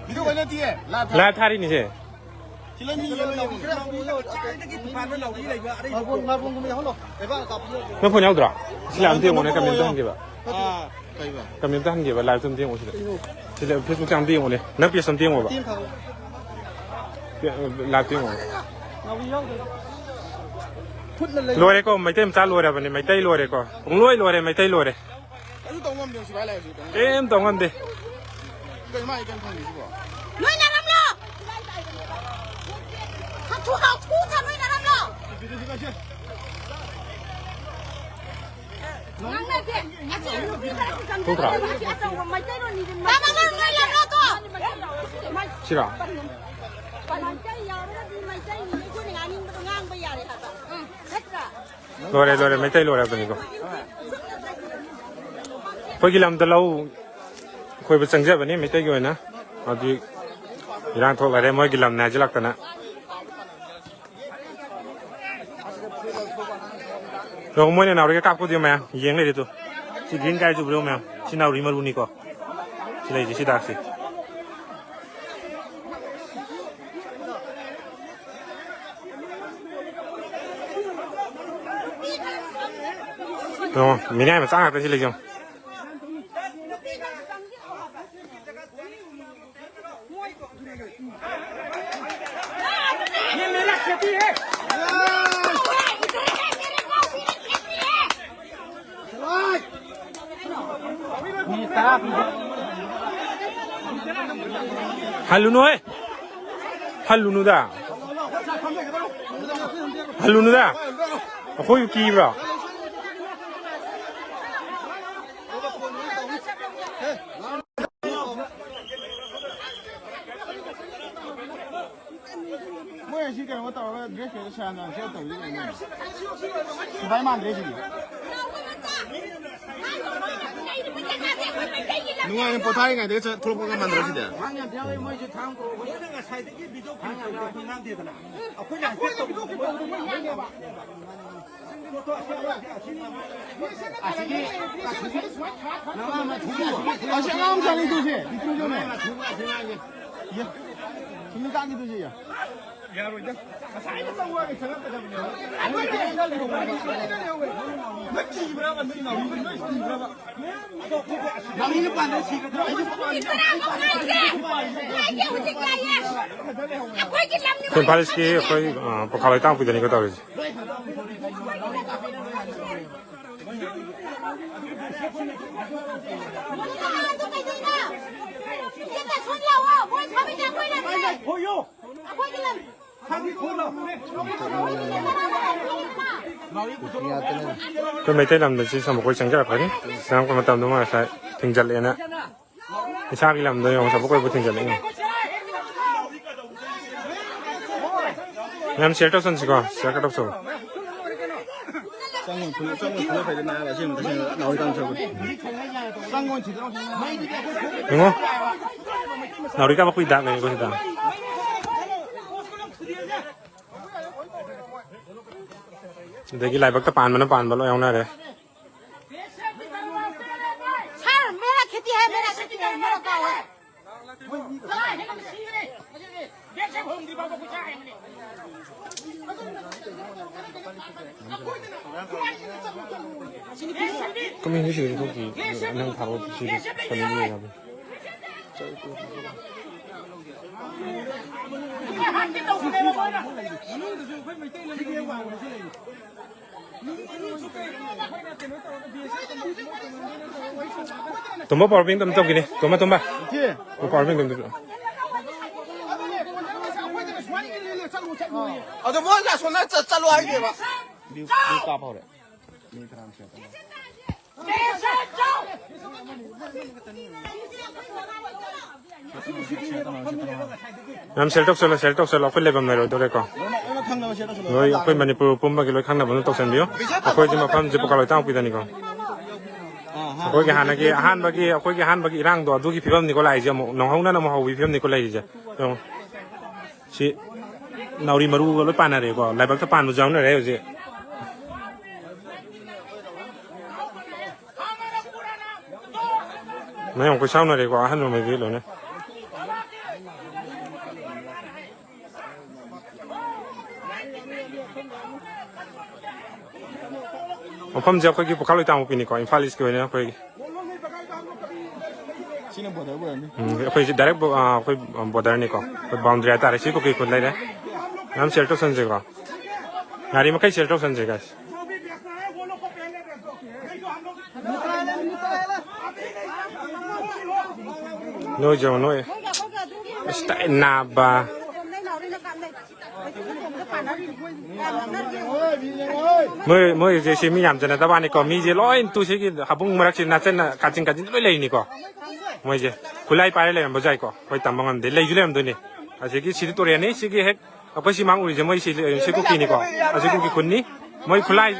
ꯚꯤꯗꯤꯑꯣ ꯀꯣꯂꯤꯡ ꯅꯠꯇꯤꯌꯦ꯫ ꯂꯥꯏꯚ ꯊꯥꯔꯤꯅꯤꯁꯦ꯫ ꯁꯤ ꯂꯩꯃꯤ ꯌꯦꯡꯉꯣ, ꯌꯦꯡꯉꯣ꯫ ꯃꯥꯔꯕꯣꯜ, ꯃꯥꯔꯕꯣꯜꯒꯨꯝꯕ ꯌꯥꯎꯍꯜꯂꯣ꯫ ꯂꯩꯕꯥꯛ ꯑꯀꯥꯞꯄꯗ꯫ ꯅꯪ ꯐꯣꯟ ꯌꯥꯎꯗ꯭ꯔꯣ? ꯁꯤ ꯂꯥꯏꯚ ꯑꯝꯇ ꯌꯦꯡꯉꯣꯅꯦ, ꯀꯃꯦꯟ ꯑꯝꯇ ꯍꯟꯒꯦꯕ꯫ ꯑꯥ, ꯀꯩꯕ? ꯀꯃꯦꯟ ꯑꯝꯇ ꯍꯟꯒꯦꯕ, ꯂꯥꯏꯚꯇ ꯑꯝꯇ ꯌꯦꯡꯉꯣ ꯁꯤꯗ꯫ ꯀꯩꯅꯣ? ꯁꯤꯗ ꯐꯦꯁꯕꯨꯛꯇ ꯑꯝꯇ ꯌꯦꯡꯉꯣꯅꯦ꯫ ꯅꯪ ꯄꯦꯖ ꯑꯝꯇ ꯌꯦꯡꯉꯣꯕ꯫ ꯇꯦꯝ ꯊꯥꯔꯛꯑꯣ꯫ ꯂꯥꯏꯚꯇ ꯌꯦꯡꯉꯣꯕ꯫ ꯅꯥꯎꯔꯤ ꯌꯥꯎꯗ꯭ꯔꯣ? ꯈꯨꯠꯅ ꯂꯩ꯫ ꯂꯣꯏꯔꯦꯀꯣ, ꯃꯩꯇꯩ ꯃꯆꯥ ꯂꯣꯏꯔꯕꯅꯤ, ꯃꯩꯇꯩ ꯂꯣꯏꯔꯦꯀꯣ꯫ ꯄꯨꯡꯂꯣꯏ ꯂꯣꯏꯔꯦ, ꯃꯩꯇꯩ ꯂꯣꯏꯔꯦ꯫ ꯀꯩꯁꯨ ꯇꯧ ꯉꯝꯗꯦ ꯁꯤꯐꯥꯏ ꯂꯥꯏꯔꯤꯁꯨ꯫ ꯀꯩꯝ ꯇꯧ ꯉꯝꯗꯦ꯫ ꯀꯩꯅꯣ ꯃꯥ ꯑꯩ ꯀꯩꯝ ꯈꯪꯗꯦ ꯁꯤꯕꯣ? ꯂꯣꯏꯅꯔꯝꯂꯣ! ꯍꯥꯊꯨ ꯍꯥꯊꯨ ꯅꯣꯏꯅꯔꯝꯂꯣ! ꯉꯥꯡꯅꯗꯦ꯫ ꯑꯁꯤ ꯅꯨꯄꯤ ꯈꯔ ꯊꯣꯛꯇ꯭ꯔꯣ? ꯑꯆꯧꯕ ꯃꯩꯇꯩꯂꯣꯟꯅꯤꯗꯤ ꯃꯥꯃ ꯅꯪ ꯂꯣꯏꯅꯔꯝꯂꯣ ꯇꯣ! ꯁꯤꯔꯣ? ꯃꯩꯇꯩ ꯌꯥꯎꯔꯒꯗꯤ ꯃꯩꯇꯩꯅꯤ, ꯑꯩꯈꯣꯏꯅ ꯉꯥꯡꯅꯤꯡꯕꯗꯣ ꯉꯥꯡꯕ ꯌꯥꯔꯦ ꯍꯥꯏꯕ꯫ ꯎꯝ, ꯅꯠꯇ꯭ꯔꯥ? ꯂꯣꯏꯔꯦ, ꯂꯣꯏꯔꯦ, ꯃꯩꯇꯩ ꯂꯣꯏꯔꯕꯅꯤꯀꯣ꯫ ꯑꯩꯈꯣꯏꯒꯤ ꯂꯝꯗ ꯂꯧ ꯈꯣꯏꯕ ꯆꯪꯖꯕꯅꯤ ꯃꯩꯇꯩꯒꯤ ꯑꯣꯏꯅ꯫ ꯍꯧꯖꯤꯛ ꯏꯔꯥꯡ ꯊꯣꯛꯂꯔꯦ ꯃꯣꯏꯒꯤ ꯂꯝꯅꯦ ꯍꯥꯏꯖꯤꯜꯂꯛꯇꯅ꯫ ꯌꯦꯡꯉꯣ, ꯃꯣꯏꯅ ꯅꯥꯎꯔꯤꯒ ꯀꯥꯞꯄꯗꯣ ꯃꯌꯥꯝ ꯌꯦꯡ ꯂꯩꯔꯦ ꯇꯨ꯫ ꯁꯤ ꯒ꯭ꯔꯤꯟ ꯀꯥꯏ ꯆꯨꯕ꯭ꯔꯣ ꯃꯌꯥꯝ? ꯁꯤ ꯅꯥꯎꯔꯤ ꯃꯔꯨꯅꯤꯀꯣ꯫ ꯁꯤ ꯂꯩꯁꯦ, ꯁꯤ ꯗꯥꯛꯁꯦ꯫ ꯑꯣ, ꯃꯤꯅꯥꯏ ꯃꯆꯥ ꯉꯥꯛꯇ ꯁꯤ ꯂꯩꯖꯧ꯫ ꯍꯜꯂꯨꯅꯨꯍꯦ꯫ ꯍꯜꯂꯨꯅꯨꯗ꯫ ꯍꯜꯂꯨꯅꯨꯗ꯫ ꯑꯩꯈꯣꯏꯕꯨ ꯀꯤꯕ꯭ꯔꯣ? ꯃꯣꯏ ꯑꯁꯤ ꯀꯩꯅꯣ ꯇꯧꯔꯒ ꯗ꯭ꯔꯦꯁ ꯀꯩꯅꯣ ꯁꯦꯔꯥꯟ ꯇꯨꯔꯥꯟ ꯁꯦꯠꯂ ꯇꯧꯔꯤꯁꯦ ꯀꯩꯅꯣ? ꯁꯤꯐꯥꯏ ꯃꯥꯟꯗ꯭ꯔꯦ ꯁꯤꯗꯤ꯫ ꯅꯨꯡꯉꯥꯏꯅ ꯄꯣꯊꯥꯔꯤꯉꯩꯗꯒ ꯆꯠ-, ꯊꯣꯛꯂꯛꯄꯒ ꯃꯥꯟꯗ꯭ꯔꯣ ꯁꯤꯗꯤ? ꯃꯣꯏꯁꯨ ꯊꯥꯡ ꯄꯨꯔꯛꯑꯣ꯫ ꯃꯣꯏꯅ ꯉꯁꯥꯏꯗꯒꯤ ꯚꯤꯗꯤꯑꯣ ꯀ꯭ꯂꯤꯞ ꯇꯧꯔꯤꯗꯣ ꯉꯥꯡꯗꯦꯗꯅ꯫ ꯑꯩꯈꯣꯏꯅ ꯍꯥꯏꯐꯦꯠ ꯇꯧꯕꯗꯣ ꯃꯣꯏꯅ ꯉꯥꯡꯗꯦꯕ꯫ ꯑꯁꯤꯒꯤ, ꯑꯁꯤꯒꯤ, ꯑꯁꯤ ꯑꯉꯥꯡ ꯃꯆꯥꯅꯤ ꯇꯨꯁꯦ, ꯄꯤꯛꯇ꯭ꯔꯨꯁꯦ꯫ ꯌꯦ, ꯁꯨꯝ ꯀꯥꯡꯒꯤ ꯇꯨꯁꯦ, ꯌꯦ꯫ ꯌꯥꯔꯣꯏꯗ꯫ ꯉꯁꯥꯏꯅ ꯆꯪꯉꯛꯑꯒ ꯆꯪꯉꯛꯀꯗꯕꯅꯦꯕ꯫ ꯅꯪ ꯀꯤꯕ꯭ꯔꯕ? ꯅꯪ ꯅꯥꯎꯔꯤꯗꯣ ꯅꯣꯏ ꯀꯤꯕ꯭ꯔꯕ? ꯏꯝꯐꯥꯜ ꯏꯁꯀꯤ ꯑꯩꯈꯣꯏ, ꯑ, ꯄꯈꯥ ꯂꯩꯇꯥꯡꯄꯤꯗꯅꯤꯀꯣ ꯇꯧꯔꯤꯁꯦ꯫ ꯑꯩꯈꯣꯏ ꯃꯩꯇꯩ ꯂꯝꯗ ꯁꯤ ꯁꯃꯨꯛꯈꯣꯏ ꯆꯪꯖꯔꯛꯄꯅꯤ꯫ ꯆꯪꯉꯛꯄ ꯃꯇꯝꯗ ꯃꯣꯏ ꯉꯁꯥꯏ ꯊꯤꯡꯖꯤꯜꯂꯛꯑꯦꯅ, ꯏꯁꯥꯒꯤ ꯂꯝꯗ ꯌꯦꯡꯉꯣ, ꯁꯃꯨꯛꯈꯣꯏꯕꯨ ꯊꯤꯡꯖꯤꯜꯂꯛꯏꯅꯦ꯫ ꯃꯌꯥꯝ ꯁꯤꯌꯔ ꯇꯧꯁꯟꯁꯤꯀꯣ, ꯁꯤꯌꯔ ꯈꯔ ꯇꯧꯁꯜꯂꯣ꯫ ꯆꯪꯉꯣ, ꯊꯨꯅ, ꯆꯪꯉꯣ, ꯊꯨꯅ ꯐꯩꯗ, ꯅꯥꯕ ꯑꯁꯤ ꯑꯃꯨꯛ ꯇꯁꯦꯡꯅ ꯅꯥꯎꯔꯤ ꯀꯥꯡ ꯁꯧꯔꯛꯄꯗꯤ꯫ ꯆꯪꯉꯣ, ꯊꯤꯗꯣꯛꯑꯣ꯫ ꯌꯦꯡꯉꯣ, ꯅꯥꯎꯔꯤ ꯀꯥꯞꯄꯛꯄꯒꯤ ꯗꯥꯛꯅꯦ ꯑꯩꯈꯣꯏ ꯁꯤꯗ꯫ ꯑꯗꯒꯤ ꯂꯥꯏꯕꯛꯇ ꯄꯥꯟꯕꯅ ꯄꯥꯟꯕ ꯂꯣꯏ ꯌꯥꯎꯅꯔꯦ꯫ सर, मेरा खेती है, मेरा खेती है, मेरा गाँव है। ꯀꯃꯦꯟꯁꯤ ꯁꯤꯗꯗꯤ ꯊꯣꯛꯇꯦ꯫ ꯅꯪ ꯊꯥꯔꯛꯑꯣ ꯁꯤꯗ ꯁꯣꯅꯤꯒꯤ ꯑꯣꯏꯅ꯫ ꯇꯣꯝꯕ, power bank ꯑꯝ ꯇꯧꯈꯤꯅꯦ꯫ ꯇꯣꯝꯕ, ꯇꯣꯝꯕ꯫ ꯏꯆꯦ꯫ ꯑꯣ, power bank ꯑꯝ ꯇꯧꯈꯤꯅꯦ꯫ ꯑꯗꯣ ꯃꯣꯏꯅ ꯑꯁꯣꯝꯗ ꯆꯠ-, ꯆꯠꯂꯣ ꯍꯥꯏꯗꯦꯕ꯫ ꯕ꯭ꯂꯨ, ꯕ꯭ꯂꯨ ꯀꯥꯞ ꯍꯧꯔꯦ꯫ ꯃꯤ ꯐꯅꯌꯥꯝ ꯁꯦꯠꯇꯅ꯫ ꯃꯌꯥꯝ share ꯇꯧꯁꯜꯂꯣ, share ꯇꯧꯁꯜꯂꯣ꯫ ꯑꯩꯈꯣꯏ ꯂꯩꯐꯝ ꯂꯩꯔꯣꯏꯗꯧꯔꯦꯀꯣ꯫ ꯂꯣꯏꯅ, ꯂꯣꯏꯅ ꯈꯪꯅꯕ share ꯇꯧꯁꯜꯂꯣ꯫ ꯂꯣꯏ, ꯑꯩꯈꯣꯏ ꯃꯅꯤꯄꯨꯔ ꯄꯨꯝꯕꯒꯤ ꯂꯣꯏ ꯈꯪꯅꯕ ꯑꯗꯨꯝ ꯇꯧꯁꯟꯕꯤꯌꯨ꯫ ꯑꯩꯈꯣꯏꯁꯦ ꯃꯐꯝꯁꯦ ꯄꯨꯀꯥ ꯂꯣꯏꯇꯥꯡ ꯄꯤꯗꯅꯤꯀꯣ꯫ ꯑꯥ, ꯍꯥ꯫ ꯑꯩꯈꯣꯏꯒꯤ ꯍꯥꯟꯅꯒꯤ ꯑꯍꯥꯟꯕꯒꯤ, ꯑꯩꯈꯣꯏꯒꯤ ꯑꯍꯥꯟꯕꯒꯤ ꯏꯔꯥꯡꯗꯣ ꯑꯗꯨꯒꯤ ꯐꯤꯕꯝꯅꯤꯀꯣ ꯂꯥꯛꯏꯁꯦ꯫ ꯑꯃꯨꯛ ꯅꯧꯍꯧꯅꯅ ꯑꯃꯨꯛ ꯍꯧꯕꯒꯤ ꯐꯤꯕꯝꯅꯤꯀꯣ ꯂꯩꯔꯤꯁꯦ꯫ ꯌꯦꯡꯉꯣ꯫ ꯁꯤ ꯅꯥꯎꯔꯤ ꯃꯔꯨꯒ ꯂꯣꯏ ꯄꯥꯟꯅꯔꯦꯀꯣ꯫ ꯂꯥꯏꯕꯛꯇ ꯄꯥꯟꯕꯁꯨ ꯌꯥꯎꯅꯔꯦ ꯍꯧꯖꯤꯛ꯫ ꯃꯌꯥꯝ ꯀꯣꯏꯁꯥꯎꯅꯔꯦꯀꯣ, ꯑꯍꯟ ꯑꯃꯗꯤ ꯂꯣꯏꯅ꯫ ꯃꯐꯝꯁꯦ ꯑꯩꯈꯣꯏꯒꯤ ꯄꯨꯈꯥ ꯂꯣꯏꯇꯥꯡ ꯃꯄꯤꯅꯤꯀꯣ, ꯏꯝꯐꯥꯜ ꯏꯁꯀꯤ ꯑꯣꯏꯅ ꯑꯩꯈꯣꯏꯒꯤ꯫ ꯁꯤꯅ border ꯑꯣꯏꯔꯅꯤ꯫ ꯎꯝ, ꯑꯩꯈꯣꯏꯁꯦ direct ꯕꯣ-, ꯑꯥ, ꯑꯩꯈꯣꯏ borderꯅꯤꯀꯣ, ꯑꯩꯈꯣꯏ boundary ꯍꯥꯏꯇꯥꯔꯦ꯫ ꯁꯤ ꯀꯨꯀꯤ ꯈꯨꯟ ꯂꯩꯔꯦ꯫ ꯃꯌꯥꯝ share ꯇꯧꯁꯟꯁꯦꯀꯣ, ꯌꯥꯔꯤ ꯃꯈꯩ share ꯇꯧꯁꯟꯁꯦ, guys꯫ ꯅꯣꯏꯁꯨ ꯅꯣꯏ꯫ ꯑꯁ, ꯇꯥꯏ ꯅꯥꯕ꯫ ꯃꯣꯏ, ꯃꯣꯏꯁꯦ ꯁꯤ ꯃꯤ ꯌꯥꯝ ꯆꯟꯅꯗꯕꯅꯤꯀꯣ꯫ ꯃꯤꯁꯦ ꯂꯣꯏ ꯇꯨ ꯁꯤꯒꯤ ꯍꯥꯕꯨꯡ ꯃꯔꯛꯁꯤ ꯅꯥꯆꯟꯅ ꯀꯥꯆꯤꯟ ꯀꯥꯆꯤꯟ ꯂꯣꯏ ꯂꯩꯔꯤꯅꯤꯀꯣ꯫ ꯃꯣꯏꯁꯦ ꯈꯨꯠꯂꯥꯏ ꯄꯥꯏꯔ ꯂꯩꯔꯝꯕꯁꯨ ꯌꯥꯏꯀꯣ꯫ ꯑꯩꯈꯣꯏ ꯇꯝꯕ ꯉꯝꯗꯦ꯫ ꯂꯩꯁꯨ ꯂꯩꯔꯝꯗꯣꯏꯅꯤ꯫ ꯑꯁꯤꯒꯤ ꯁꯤꯗꯤ ꯇꯨꯔꯦꯜꯅꯤ꯫ ꯁꯤꯒꯤ ꯍꯦꯛ ꯑꯩꯈꯣꯏ ꯁꯤ ꯃꯥꯡ ꯎꯔꯤꯁꯦ ꯃꯣꯏ ꯁꯤ, ꯁꯤ ꯀꯨꯀꯤꯅꯤꯀꯣ꯫ ꯑꯁꯤ ꯀꯨꯀꯤ ꯈꯨꯟꯅꯤ꯫ ꯃꯣꯏ ꯈꯨꯠꯂꯥꯏ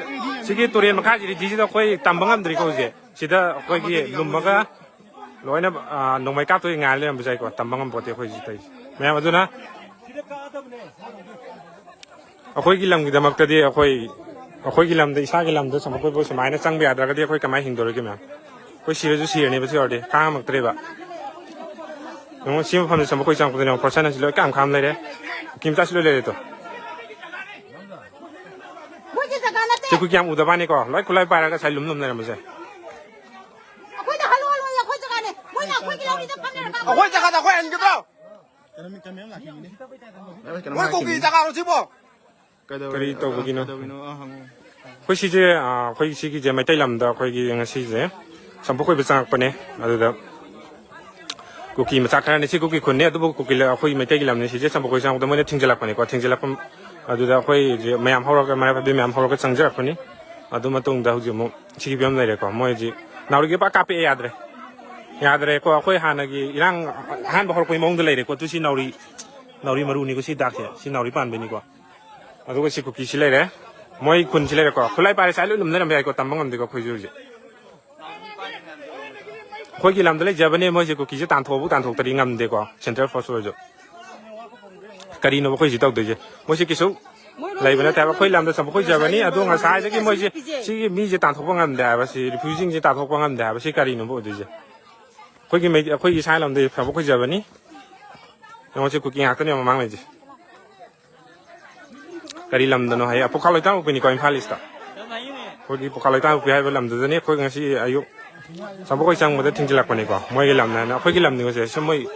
ꯁꯤꯒꯤ ꯇꯨꯔꯦꯜ ꯃꯈꯥꯁꯤꯗꯤ ꯁꯤꯗ ꯑꯩꯈꯣꯏ ꯇꯝꯕ ꯉꯝꯗ꯭ꯔꯤꯀꯣ ꯍꯧꯖꯤꯛ꯫ ꯁꯤꯗ ꯑꯩꯈꯣꯏꯒꯤ ꯂꯨꯝꯃꯒ ꯂꯣꯏꯅ, ꯑꯥ, ꯅꯣꯡꯃꯩ ꯀꯥꯞꯇꯣꯏꯒꯤ ꯉꯥꯏꯔ ꯂꯩꯔꯝꯕꯁꯨ ꯌꯥꯏꯀꯣ꯫ ꯇꯝꯕ ꯉꯝꯄꯣꯠꯇꯦ ꯑꯩꯈꯣꯏ ꯁꯤ ꯇꯧꯔꯤꯁꯦ꯫ ꯃꯌꯥꯝ ꯑꯗꯨꯅ ꯑꯩꯈꯣꯏꯒꯤ ꯂꯝꯒꯤꯗꯃꯛꯇꯗꯤ ꯑꯩꯈꯣꯏ, ꯑꯩꯈꯣꯏꯒꯤ ꯂꯝꯗ, ꯏꯁꯥꯒꯤ ꯂꯝꯗ ꯁꯝꯕ ꯀꯣꯏꯕ ꯁꯨꯃꯥꯏꯅ ꯆꯪꯕ ꯌꯥꯗ꯭ꯔꯒꯗꯤ ꯑꯩꯈꯣꯏ ꯀꯃꯥꯏꯅ ꯍꯤꯡꯗꯧꯔꯤꯒꯦ ꯃꯌꯥꯝ? ꯑꯩꯈꯣꯏ ꯁꯤꯔꯁꯨ ꯁꯤꯔꯅꯦꯕ ꯁꯤ ꯑꯣꯏꯔꯗꯤ, ꯈꯥꯡꯉꯝꯃꯛꯇ꯭ꯔꯦꯕ꯫ ꯌꯦꯡꯉꯣ, ꯁꯤ ꯃꯐꯝꯗ ꯁꯝꯕ ꯀꯣꯏ ꯆꯪꯉꯛꯄꯗꯅꯦ, ꯌꯦꯡꯉꯣ, ꯐꯣꯔꯁꯟ ꯑꯁꯤ ꯂꯣꯏ ꯀꯌꯥꯝ ꯈꯥꯝ ꯂꯩꯔꯦ꯫ ꯀꯤꯝ ꯆꯥꯁꯤ ꯂꯣꯏ ꯂꯩꯔꯦ ꯇꯣ꯫ ꯑꯩꯈꯣꯏꯒꯤ ꯖꯒꯥ ꯅꯠꯇꯦ꯫ ꯁꯤ ꯀꯨꯀꯤ ꯌꯥꯝ ꯎꯗꯕꯅꯤꯀꯣ, ꯂꯣꯏ ꯈꯨꯠꯂꯥꯏ ꯄꯥꯏꯔꯒ ꯉꯁꯥꯏ ꯂꯨꯝ ꯂꯨꯝ ꯂꯩꯔꯝꯕꯁꯦ꯫ ꯑꯩꯈꯣꯏꯅ ꯍꯜꯂꯣ ꯍꯜꯂꯣ, ꯑꯩꯈꯣꯏ ꯖꯒꯥꯅꯦ꯫ ꯃꯣꯏꯅ ꯑꯩꯈꯣꯏꯒꯤ ꯂꯧꯔꯤꯗ ꯐꯝꯅꯔꯒ ꯑꯩꯈꯣꯏ ꯖꯒꯥꯗ ꯑꯩꯈꯣꯏ ꯍꯟꯒꯗ꯭ꯔꯣ? ꯀꯩꯅꯣꯝ, ꯀꯩꯅꯣꯝ ꯃꯣꯏ ꯀꯨꯀꯤ ꯍꯥꯏꯈꯤꯕꯅꯤ꯫ ꯖꯒꯥꯔꯣ ꯁꯤꯕꯣ? ꯀꯩꯗꯧꯔꯦ? ꯀꯔꯤ ꯇꯧꯕꯒꯤꯅꯣ? ꯀꯩꯗꯧꯕꯤꯅꯣ? ꯑꯥ, ꯍꯪꯉꯣ꯫ ꯑꯩꯈꯣꯏ ꯁꯤꯁꯦ, ꯑꯥ, ꯑꯩꯈꯣꯏ ꯁꯤꯒꯤꯁꯦ ꯃꯩꯇꯩ ꯂꯝꯗ ꯑꯩꯈꯣꯏꯒꯤ ꯉꯁꯤꯁꯦ ꯁꯝꯄꯣꯛ ꯀꯣꯏꯕ ꯆꯪꯉꯛꯄꯅꯦ꯫ ꯑꯗꯨꯗ ꯀꯨꯀꯤ ꯃꯆꯥ ꯈꯔꯅꯤ, ꯁꯤ ꯀꯨꯀꯤ ꯈꯨꯟꯅꯤ, ꯑꯗꯨꯕꯨ ꯀꯨꯀꯤ ꯂ-, ꯑꯩꯈꯣꯏ ꯃꯩꯇꯩꯒꯤ ꯂꯝꯅꯤ꯫ ꯁꯤꯁꯦ ꯆꯝꯄ ꯀꯣꯏ ꯆꯪꯕꯗ ꯃꯣꯏꯅ ꯊꯤꯡꯖꯤꯜꯂꯛꯄꯅꯤꯀꯣ꯫ ꯊꯤꯡꯖꯤꯜꯂꯛꯄ, ꯑꯗꯨꯗ ꯑꯩꯈꯣꯏ ꯍꯧꯖꯤꯛ ꯃꯌꯥꯝ ꯍꯧꯔꯒ, ꯃꯩꯔꯥ ꯄꯥꯏꯕꯤ ꯃꯌꯥꯝ ꯍꯧꯔꯒ ꯆꯪꯖꯔꯛꯄꯅꯤ꯫ ꯑꯗꯨ ꯃꯇꯨꯡꯗ ꯍꯧꯖꯤꯛ ꯑꯃꯨꯛ ꯁꯤꯒꯤ ꯐꯤꯕꯝ ꯂꯩꯔꯦꯀꯣ꯫ ꯃꯣꯏ ꯍꯧꯖꯤꯛ ꯅꯥꯎꯔꯤꯒꯤ ꯄꯥꯛ ꯀꯥꯞꯄꯛꯑꯦ, ꯌꯥꯗ꯭ꯔꯦ꯫ ꯌꯥꯗ꯭ꯔꯦꯀꯣ꯫ ꯑꯩꯈꯣꯏ ꯍꯥꯟꯅꯒꯤ ꯏꯔꯥꯡ ꯑꯍꯥꯟꯕ ꯍꯧꯔꯛꯄꯒꯤ ꯃꯑꯣꯡꯗ ꯂꯩꯔꯦꯀꯣ꯫ ꯑꯗꯨ ꯁꯤ ꯅꯥꯎꯔꯤ, ꯅꯥꯎꯔꯤ ꯃꯔꯨꯅꯤꯀꯣ꯫ ꯁꯤ ꯗꯥꯛꯁꯦ, ꯁꯤ ꯅꯥꯎꯔꯤ ꯄꯥꯟꯕꯅꯤꯀꯣ꯫ ꯑꯗꯨꯒ ꯁꯤ ꯀꯨꯀꯤꯁꯤ ꯂꯩꯔꯦ꯫ ꯃꯣꯏ ꯈꯨꯟꯁꯤ ꯂꯩꯔꯦꯀꯣ꯫ ꯈꯨꯠꯂꯥꯏ ꯄꯥꯏꯔꯦ, ꯁꯥꯏ ꯂꯣꯏ ꯂꯨꯝꯅꯔꯝꯕ ꯌꯥꯏꯀꯣ꯫ ꯇꯝꯕ ꯉꯝꯗꯦꯀꯣ ꯑꯩꯈꯣꯏꯁꯨ ꯍꯧꯖꯤꯛ꯫ ꯑꯩꯈꯣꯏꯒꯤ ꯂꯝꯗ ꯂꯩꯖꯕꯅꯦ, ꯃꯣꯏꯁꯦ ꯀꯨꯀꯤꯁꯦ ꯇꯥꯟꯊꯣꯛꯑꯕꯨ ꯇꯥꯟꯊꯣꯛꯇ꯭ꯔꯗꯤ ꯉꯝꯗꯦꯀꯣ, ꯁꯦꯟꯇ꯭ꯔꯦꯜ ꯐꯣꯔꯁ ꯑꯣꯏꯔꯁꯨ꯫ ꯀꯔꯤꯅꯣꯕ ꯑꯩꯈꯣꯏ ꯍꯧꯖꯤꯛ ꯇꯧꯗꯣꯏꯁꯦ? ꯃꯣꯏꯁꯦ ꯀꯩꯁꯨ ꯂꯩꯕ ꯅꯠꯇꯦ ꯍꯥꯏꯕ꯫ ꯑꯩꯈꯣꯏ ꯂꯝꯗ ꯆꯝꯐꯨꯠ ꯈꯣꯏꯖꯕꯅꯤ, ꯑꯗꯣ ꯉꯁꯥꯏꯗꯒꯤ ꯃꯣꯏꯁꯦ ꯁꯤꯒꯤ ꯃꯤꯁꯦ ꯇꯥꯟꯊꯣꯛꯄ ꯉꯝꯗꯦ ꯍꯥꯏꯕ, ꯁꯤ ꯔꯤꯐ꯭ꯌꯨꯖꯤꯁꯤꯡꯁꯦ ꯇꯥꯟꯊꯣꯛꯄ ꯉꯝꯗꯦ ꯍꯥꯏꯕ, ꯁꯤ ꯀꯔꯤꯅꯣꯕ ꯑꯣꯏꯗꯣꯏꯁꯦ? ꯑꯩꯈꯣꯏꯒꯤ ꯃꯩ-, ꯑꯩꯈꯣꯏꯒꯤ ꯏꯁꯥ ꯂꯝꯗ ꯆꯝꯐꯨꯠ ꯈꯣꯏꯖꯕꯅꯤ꯫ ꯌꯦꯡꯉꯣ, ꯁꯤ ꯀꯨꯀꯤ ꯉꯥꯛꯇꯅꯦ ꯃꯃꯥꯡ ꯂꯩꯁꯦ꯫ ꯀꯔꯤ ꯂꯝꯗꯅꯣ ꯍꯥꯏꯌꯦ? ꯄꯨꯈꯥ ꯂꯩꯇꯥꯡꯄꯣꯛꯄꯤꯅꯤꯀꯣ, ꯏꯝꯐꯥꯜ ꯏꯁꯇ꯫ ꯑꯩꯈꯣꯏꯒꯤ ꯄꯨꯈꯥ ꯂꯩꯇꯥꯡꯄꯣꯛꯄꯤ ꯍꯥꯏꯕ ꯂꯝꯗꯨꯗꯅꯤ ꯑꯩꯈꯣꯏ ꯉꯁꯤ ꯑꯌꯨꯛ ꯆꯝꯐꯨꯠ ꯈꯣꯏ ꯆꯪꯕꯗ ꯊꯤꯡꯖꯤꯜꯂꯛꯄꯅꯤꯀꯣ꯫ ꯃꯣꯏꯒꯤ ꯂꯝꯅꯦ ꯍꯥꯏꯅ, ꯑꯩꯈꯣꯏꯒꯤ ꯂꯝꯅꯤꯀꯣ ꯁꯦ꯫ ꯁꯤ ꯃꯣꯏ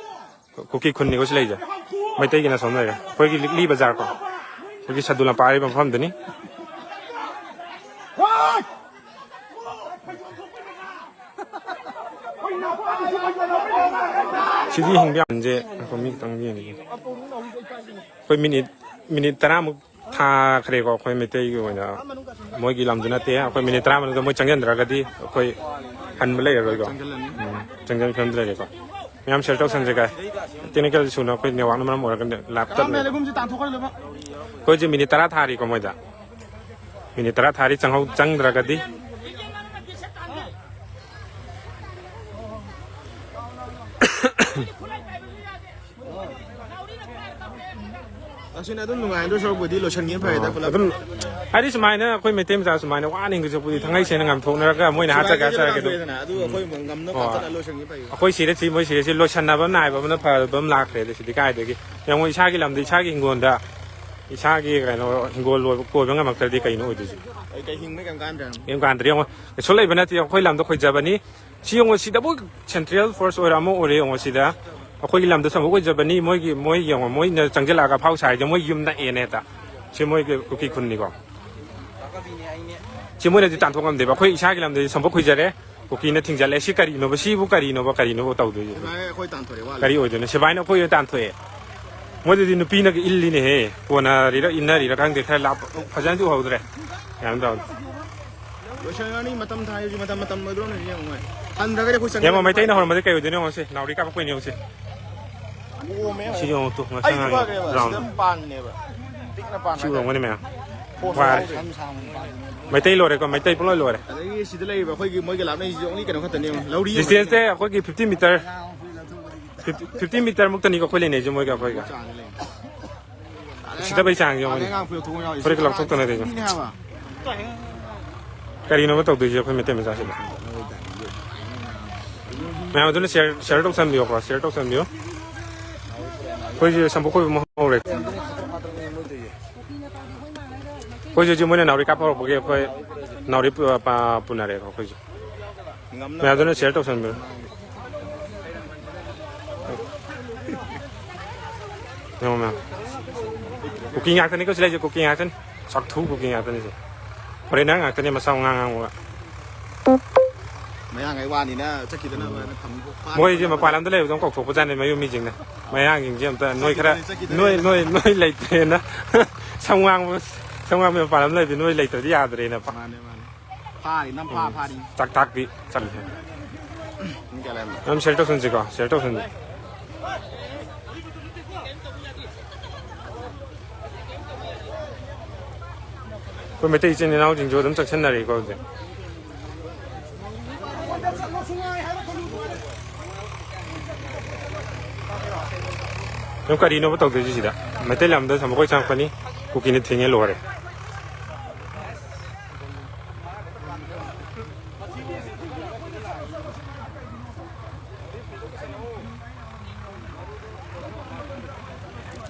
ꯀꯨꯀꯤ ꯈꯨꯟꯅꯤꯀꯣ ꯁꯤ ꯂꯩꯁꯦ꯫ ꯃꯩꯇꯩꯒꯤꯅ ꯁꯣꯝ ꯂꯩꯔꯦ꯫ ꯑꯩꯈꯣꯏꯒꯤ ꯂꯤꯛꯂꯤ ꯕꯖꯥꯔ ꯀꯣ, ꯑꯩꯈꯣꯏꯒꯤ ꯁꯗꯨ ꯂꯝꯄꯥꯛ ꯍꯥꯏꯔꯤꯕ ꯃꯐꯝꯗꯨꯅꯤ꯫ ꯁꯤꯗꯤ ꯍꯤꯡꯕ ꯌꯥꯝꯁꯦ꯫ ꯉꯥꯏꯈꯣ, ꯃꯤ ꯈꯤꯇꯪ ꯌꯦꯡꯒꯦ꯫ ꯑꯩꯈꯣꯏ ꯃꯤꯅꯤꯠ, ꯃꯤꯅꯤꯠ ꯇꯔꯥꯃꯨꯛ ꯊꯥꯈ꯭ꯔꯦꯀꯣ꯫ ꯑꯩꯈꯣꯏ ꯃꯩꯇꯩꯒꯤ ꯑꯣꯏꯅ ꯃꯣꯏꯒꯤ ꯂꯝꯁꯨ ꯅꯠꯇꯦ꯫ ꯑꯩꯈꯣꯏ ꯃꯤꯅꯤꯠ ꯇꯔꯥ ꯃꯅꯨꯡꯗ ꯃꯣꯏ ꯆꯪꯁꯤꯟꯗ꯭ꯔꯒꯗꯤ ꯑꯩꯈꯣꯏ ꯍꯟꯕ ꯂꯩꯔꯔꯣꯏꯀꯣ꯫ ꯆꯪꯁꯤꯜꯂꯅꯤ꯫ ꯎꯝ, ꯆꯪꯁꯤꯟ ꯐꯤꯕꯝꯗ ꯂꯩꯔꯦꯀꯣ꯫ ꯃꯌꯥꯝ ꯁꯤꯌꯔ ꯇꯧꯁꯟꯁꯦ ꯀꯥꯏ꯫ ꯇꯦꯛꯅꯤꯀꯦꯜ ꯏꯁꯨꯅ ꯑꯩꯈꯣꯏ ꯅꯦꯠꯋꯥꯛꯅ ꯃꯔꯝ ꯑꯣꯏꯔꯒ ꯂꯥꯞ ꯇꯠꯂꯦ꯫ ꯂꯩꯒꯨꯝꯁꯦ, ꯇꯥꯟꯊꯣꯛꯈ꯭ꯔꯦ ꯂꯣꯏꯅꯃꯛ꯫ ꯑꯩꯈꯣꯏ ꯍꯧꯖꯤꯛ ꯃꯤꯅꯤꯠ ꯇꯔꯥ ꯊꯥꯔꯤꯀꯣ ꯃꯣꯏꯗ꯫ ꯃꯤꯅꯤꯠ ꯇꯔꯥ ꯊꯥꯔꯤ, ꯆꯪꯍꯧ-, ꯆꯪꯗ꯭ꯔꯒꯗꯤ꯫ ꯑꯁꯤꯅ ꯑꯗꯨꯝ ꯅꯨꯡꯉꯥꯏꯗꯧ ꯁꯔꯨꯛꯄꯨꯗꯤ ꯂꯣꯏꯁꯤꯟꯒꯦ ꯐꯔꯦꯗ ꯑꯣ, ꯄꯨꯂꯞ꯫ ꯑꯗꯨꯝ ꯍꯥꯏꯗꯤ ꯁꯨꯃꯥꯏꯅ ꯑꯩꯈꯣꯏ ꯃꯩꯇꯩ ꯃꯆꯥ ꯁꯨꯃꯥꯏꯅ ꯋꯥꯅ ꯍꯤꯡꯗꯣꯏ ꯁꯔꯨꯛꯄꯨꯗꯤ ꯊꯥꯡꯉꯩ ꯁꯦꯡꯅ ꯉꯥꯝꯊꯣꯛꯅꯔꯒ ꯃꯣꯏꯅ ꯍꯥꯠꯆꯒꯦ ꯁꯨꯃꯥꯏꯅ ꯍꯥꯠꯆꯔꯒꯦ ꯑꯗꯨꯝ꯫ ꯂꯥꯛꯇꯣꯏꯗꯅ ꯑꯗꯨ ꯑꯩꯈꯣꯏ ꯉꯝꯅ ꯑꯣ꯫ ꯉꯝꯅ ꯂꯣꯏꯁꯤꯟꯒꯦ ꯐꯩ꯫ ꯑꯩꯈꯣꯏ ꯁꯤꯔꯦ ꯁꯤ, ꯃꯣꯏ ꯁꯤꯔꯦ ꯁꯤ, ꯂꯣꯏꯁꯟꯅꯕ ꯅꯥꯏꯕ ꯑꯃꯅ ꯐꯕ ꯑꯃ ꯂꯥꯛꯈ꯭ꯔꯦ꯫ ꯑꯗ ꯁꯤꯗꯤ ꯀꯥꯏꯗꯒꯤ ꯌꯦꯡꯉꯣ, ꯏꯁꯥꯒꯤ ꯂꯝꯗ ꯏꯁꯥꯒꯤ ꯍꯤꯡꯒꯣꯜꯗ ꯏꯁꯥꯒꯤ ꯀꯩꯅꯣ ꯍꯤꯡꯒꯣꯜ ꯂꯣꯏꯕ ꯀꯣꯏꯕ ꯉꯝꯃꯛꯇ꯭ꯔꯗꯤ ꯀꯩꯅꯣ ꯑꯣꯏꯗꯣꯏꯁꯦ? ꯑꯩ ꯀꯩ ꯍꯤꯡꯕ ꯀꯩꯝ ꯀꯥꯟꯗ꯭ꯔꯦ꯫ ꯀꯩꯝ ꯀꯥꯟꯗ꯭ꯔꯦ꯫ ꯌꯦꯡꯉꯣ, ꯀꯩꯁꯨ ꯂꯩꯕ ꯅꯠꯇꯦ꯫ ꯑꯩꯈꯣꯏ ꯂꯝꯗ ꯈꯣꯏꯖꯕꯅꯤ꯫ ꯁꯤ ꯌꯦꯡꯉꯣ, ꯁꯤꯗꯕꯨ ꯁꯦꯟꯇ꯭ꯔꯦꯜ ꯐꯣꯔꯁ ꯑꯣꯏꯔ ꯑꯃ ꯑꯣꯏꯔꯦ꯫ ꯌꯦꯡꯉꯣ ꯁꯤꯗ, ꯑꯩꯈꯣꯏꯒꯤ ꯂꯝꯗ ꯁꯝꯕ ꯈꯣꯏꯖꯕꯅꯤ꯫ ꯃꯣꯏꯒꯤ, ꯃꯣꯏ ꯌꯦꯡꯉꯣ, ꯃꯣꯏꯅ ꯆꯪꯁꯤꯜꯂꯛꯑꯒ ꯑꯐꯥꯎ ꯁꯥꯔꯤꯁꯦ ꯃꯣꯏ ꯌꯨꯝ ꯅꯛꯑꯦꯅ ꯍꯦꯛꯇ꯫ ꯁꯤ ꯃꯣꯏꯒꯤ ꯀꯨꯀꯤ ꯈꯨꯟꯅꯤꯀꯣ꯫ ꯁꯤ ꯃꯣꯏꯅꯗꯤ ꯇꯥꯟꯊꯣꯛ ꯉꯝꯗꯦꯕ꯫ ꯑꯩꯈꯣꯏ ꯏꯁꯥꯒꯤ ꯂꯝꯗꯗꯤ ꯁꯝꯕ ꯈꯣꯏꯖꯔꯦ, ꯀꯨꯀꯤꯅ ꯊꯤꯡꯖꯜꯂꯦ꯫ ꯁꯤ ꯀꯔꯤꯅꯣꯕ? ꯁꯤꯕꯨ ꯀꯔꯤꯅꯣꯕ? ꯀꯔꯤꯅꯣꯕ ꯇꯧꯗꯣꯏꯁꯦ? ꯁꯤꯐꯥꯏ ꯑꯩꯈꯣꯏ ꯇꯥꯟꯊꯣꯔꯛꯑꯦ ꯋꯥꯠꯂꯤ꯫ ꯀꯔꯤ ꯑꯣꯏꯗꯣꯏꯅꯣ? ꯁꯤꯐꯥꯏꯅ ꯑꯩꯈꯣꯏ ꯑꯣꯏꯅ ꯇꯥꯟꯊꯣꯛꯑꯦ꯫ ꯃꯣꯏꯗꯗꯤ ꯅꯨꯄꯤꯅꯒ ꯏꯜꯂꯤꯅꯦꯍꯦ꯫ ꯀꯣꯟꯅꯔꯤꯔ ꯏꯟꯅꯔꯤꯔ ꯈꯪꯗꯦ꯫ ꯈꯔ ꯂꯥꯞꯄ, ꯐꯖꯅꯗꯤ ꯎꯍꯧꯗ꯭ꯔꯦ꯫ ꯀꯩꯅꯣ ꯇꯧꯔꯦ꯫ ꯂꯣꯏꯁꯟꯒꯅꯤ꯫ ꯃꯇꯝ ꯊꯥꯏ ꯍꯧꯖꯤꯛ꯫ ꯃꯇꯝ, ꯃꯇꯝ ꯂꯣꯏꯗ꯭ꯔꯣ ꯌꯦꯡꯉꯣ꯫ ꯍꯟꯊꯈ꯭ꯔꯦ ꯑꯩꯈꯣꯏ ꯆꯪꯉꯦ꯫ ꯌꯦꯡꯉꯣ, ꯃꯩꯇꯩꯅ ꯍꯧꯔꯝꯕꯗꯤ ꯀꯩ ꯑꯣꯏꯗꯣꯏꯅꯣ? ꯌꯦꯡꯉꯣ ꯁꯤ, ꯅꯥꯎꯔꯤ ꯀꯥꯞꯄꯛꯄꯩꯅꯦ꯫ ꯌꯦꯡꯉꯣ ꯁꯤ꯫ ꯑꯣꯝꯃꯦ꯫ ꯁꯤ ꯌꯦꯡꯉꯣ ꯇꯨ, ꯉꯁꯪ ꯑꯩ ꯉꯥꯡꯉꯤ ꯏꯃꯥꯒ ꯁꯤꯗ ꯒ꯭ꯔꯥꯎꯟꯗꯣ꯫ ꯄꯥꯟꯅꯦꯕ꯫ ꯄꯤꯛꯅ ꯄꯥꯟ ꯁꯤ ꯍꯥꯏꯇꯥꯔꯦ꯫ ꯎꯔꯝꯒꯅꯤ ꯃꯌꯥꯝ꯫ ꯐꯣꯟ ꯋꯥꯔꯦ꯫ ꯌꯥꯎꯗꯦ꯫ ꯃꯩꯇꯩ ꯂꯣꯏꯔꯦꯀꯣ, ꯃꯩꯇꯩ ꯄꯨꯡꯂꯣꯏ ꯂꯣꯏꯔꯦ꯫ ꯑꯗꯒꯤ ꯁꯤꯗ ꯂꯩꯔꯤꯕ ꯑꯩꯈꯣꯏꯒꯤ ꯃꯣꯏꯒ ꯂꯥꯞꯅꯩꯁꯤꯁꯨ only ꯀꯩꯅꯣ ꯈꯛꯇꯅꯦꯕ꯫ ꯂꯧꯔꯤ ꯑꯃ ꯗꯤꯁꯇꯦꯟꯁꯁꯦ ꯑꯩꯈꯣꯏꯒꯤ ꯐꯤꯐꯇꯤ ꯃꯤꯇꯔ, ꯐꯤꯐꯇꯤ ꯃꯤꯇꯔ ꯃꯨꯛꯇꯅꯤꯀꯣ ꯑꯩꯈꯣꯏ ꯂꯩꯅꯩꯁꯦ ꯃꯣꯏꯒ ꯑꯩꯈꯣꯏꯒ꯫ ꯆꯥꯡꯗ ꯂꯩ꯫ ꯎꯁꯤꯠꯇꯕꯩ ꯆꯥꯡꯁꯦ ꯌꯦꯡꯉꯨꯅꯦ꯫ ꯑꯉꯥꯡ ꯐꯨꯔꯤꯠ ꯊꯣꯡ ꯌꯥꯎꯔꯤ꯫ ꯐꯨꯔꯤꯠꯀ ꯂꯧꯊꯣꯛꯇꯅ ꯂꯩꯔꯤꯁꯦ꯫ ꯃꯤꯅꯦ ꯍꯥꯏꯕ꯫ ꯀꯔꯤꯅꯣꯕ ꯇꯧꯗꯣꯏꯁꯦ ꯑꯩꯈꯣꯏ ꯃꯩꯇꯩ ꯃꯆꯥꯁꯤꯗ? ꯃꯌꯥꯝ ꯑꯗꯨꯅ ꯁꯤꯌꯔ, ꯁꯤꯌꯔ ꯇꯧꯁꯟꯕꯤꯌꯣꯀꯣ, ꯁꯤꯌꯔ ꯇꯧꯁꯟꯕꯤꯌꯣ꯫ ꯑꯩꯈꯣꯏꯁꯦ ꯁꯝꯕꯨꯛ ꯈꯣꯏꯕ ꯑꯃ ꯍꯧꯔꯦ꯫ ꯑꯩꯈꯣꯏꯁꯦ ꯍꯧꯖꯤꯛ ꯃꯣꯏꯅ ꯅꯥꯎꯔꯤ ꯀꯥꯞꯄ ꯍꯧꯔꯛꯄꯒꯤ ꯑꯩꯈꯣꯏ ꯅꯥꯎꯔꯤ ꯄꯨ-, ꯄ-, ꯄꯨꯅꯔꯦꯀꯣ ꯑꯩꯈꯣꯏꯁꯦ꯫ ꯃꯌꯥꯝꯗꯨꯅ ꯁꯤꯌꯔ ꯇꯧꯁꯟꯕꯤꯌꯨ꯫ ꯌꯦꯡꯉꯣ ꯃꯌꯥꯝ꯫ ꯀꯨꯀꯤ ꯉꯥꯛꯇꯅꯤꯀꯣ ꯁꯤ ꯂꯩꯁꯦ, ꯀꯨꯀꯤ ꯉꯥꯛꯇꯅꯤ꯫ ꯁꯥꯛꯊꯨ ꯀꯨꯀꯤ ꯉꯥꯛꯇꯅꯤ ꯁꯤ꯫ ꯐꯣꯔꯦꯟꯅꯔ ꯉꯥꯛꯇꯅꯤ ꯃꯆꯥ ꯃꯉꯥꯡ ꯉꯥꯡꯕ꯫ ꯃꯌꯥꯡꯈꯩ ꯋꯥꯅꯤꯅ ꯆꯠꯈꯤꯗꯅꯕꯅ ꯊꯝ-, ꯃꯣꯏꯁꯦ ꯃꯄꯥꯟ ꯂꯝꯗ ꯂꯩꯕꯗꯧ ꯀꯧꯊꯣꯛꯄꯖꯥꯠꯅꯤ ꯃꯌꯨꯝ ꯃꯤꯁꯤꯡꯅ꯫ ꯃꯌꯥꯡꯁꯤꯡꯁꯦ ꯑꯝꯇ ꯅꯣꯏ ꯈꯔ, ꯆꯠꯈꯤꯗꯣꯏꯅꯦ, ꯅꯣꯏ, ꯆꯠꯈꯤꯗꯣꯏꯅꯦ꯫ ꯅꯣꯏ, ꯅꯣꯏ ꯂꯩꯇ꯭ꯔꯦꯅ꯫ ꯁꯝ ꯉꯥꯡꯕ, ꯁꯝ ꯉꯥꯡꯕ ꯃꯄꯥꯟ ꯂꯝꯗ ꯂꯩꯕꯗꯤ ꯅꯣꯏ ꯂꯩꯇ꯭ꯔꯗꯤ ꯌꯥꯗ꯭ꯔꯦꯅ꯫ ꯃꯥꯅꯦ, ꯃꯥꯅꯦ꯫ ꯐꯥꯔꯤ, ꯅꯝ ꯐꯥ, ꯐꯥꯔꯤ꯫ ꯆꯥꯛ ꯇꯥꯛꯄꯤ ꯆꯠꯂꯤꯁꯦ꯫ ꯃꯤ ꯀꯌꯥ ꯂꯩꯔꯝꯅꯣ? ꯑꯗꯨꯝ ꯁꯤꯌꯔ ꯇꯧꯁꯟꯁꯤꯀꯣ, ꯁꯤꯌꯔ ꯇꯧꯁꯟꯁꯤ꯫ ꯑꯩꯈꯣꯏ ꯃꯩꯇꯩ ꯏꯆꯤꯟ ꯏꯅꯥꯎꯁꯤꯡꯁꯨ ꯑꯗꯨꯝ ꯆꯪꯁꯟꯅꯔꯛꯏꯀꯣ ꯍꯧꯖꯤꯛ꯫ ꯑꯗꯨꯝ ꯀꯔꯤꯅꯣꯕ ꯇꯧꯗꯣꯏꯁꯤ ꯁꯤꯗ? ꯃꯩꯇꯩ ꯂꯝꯗ ꯁꯝꯕ ꯈꯣꯏ ꯆꯪꯉꯛꯄꯅꯤ, ꯀꯨꯀꯤꯅ ꯊꯤꯡꯉꯦ ꯂꯣꯏꯔꯦ꯫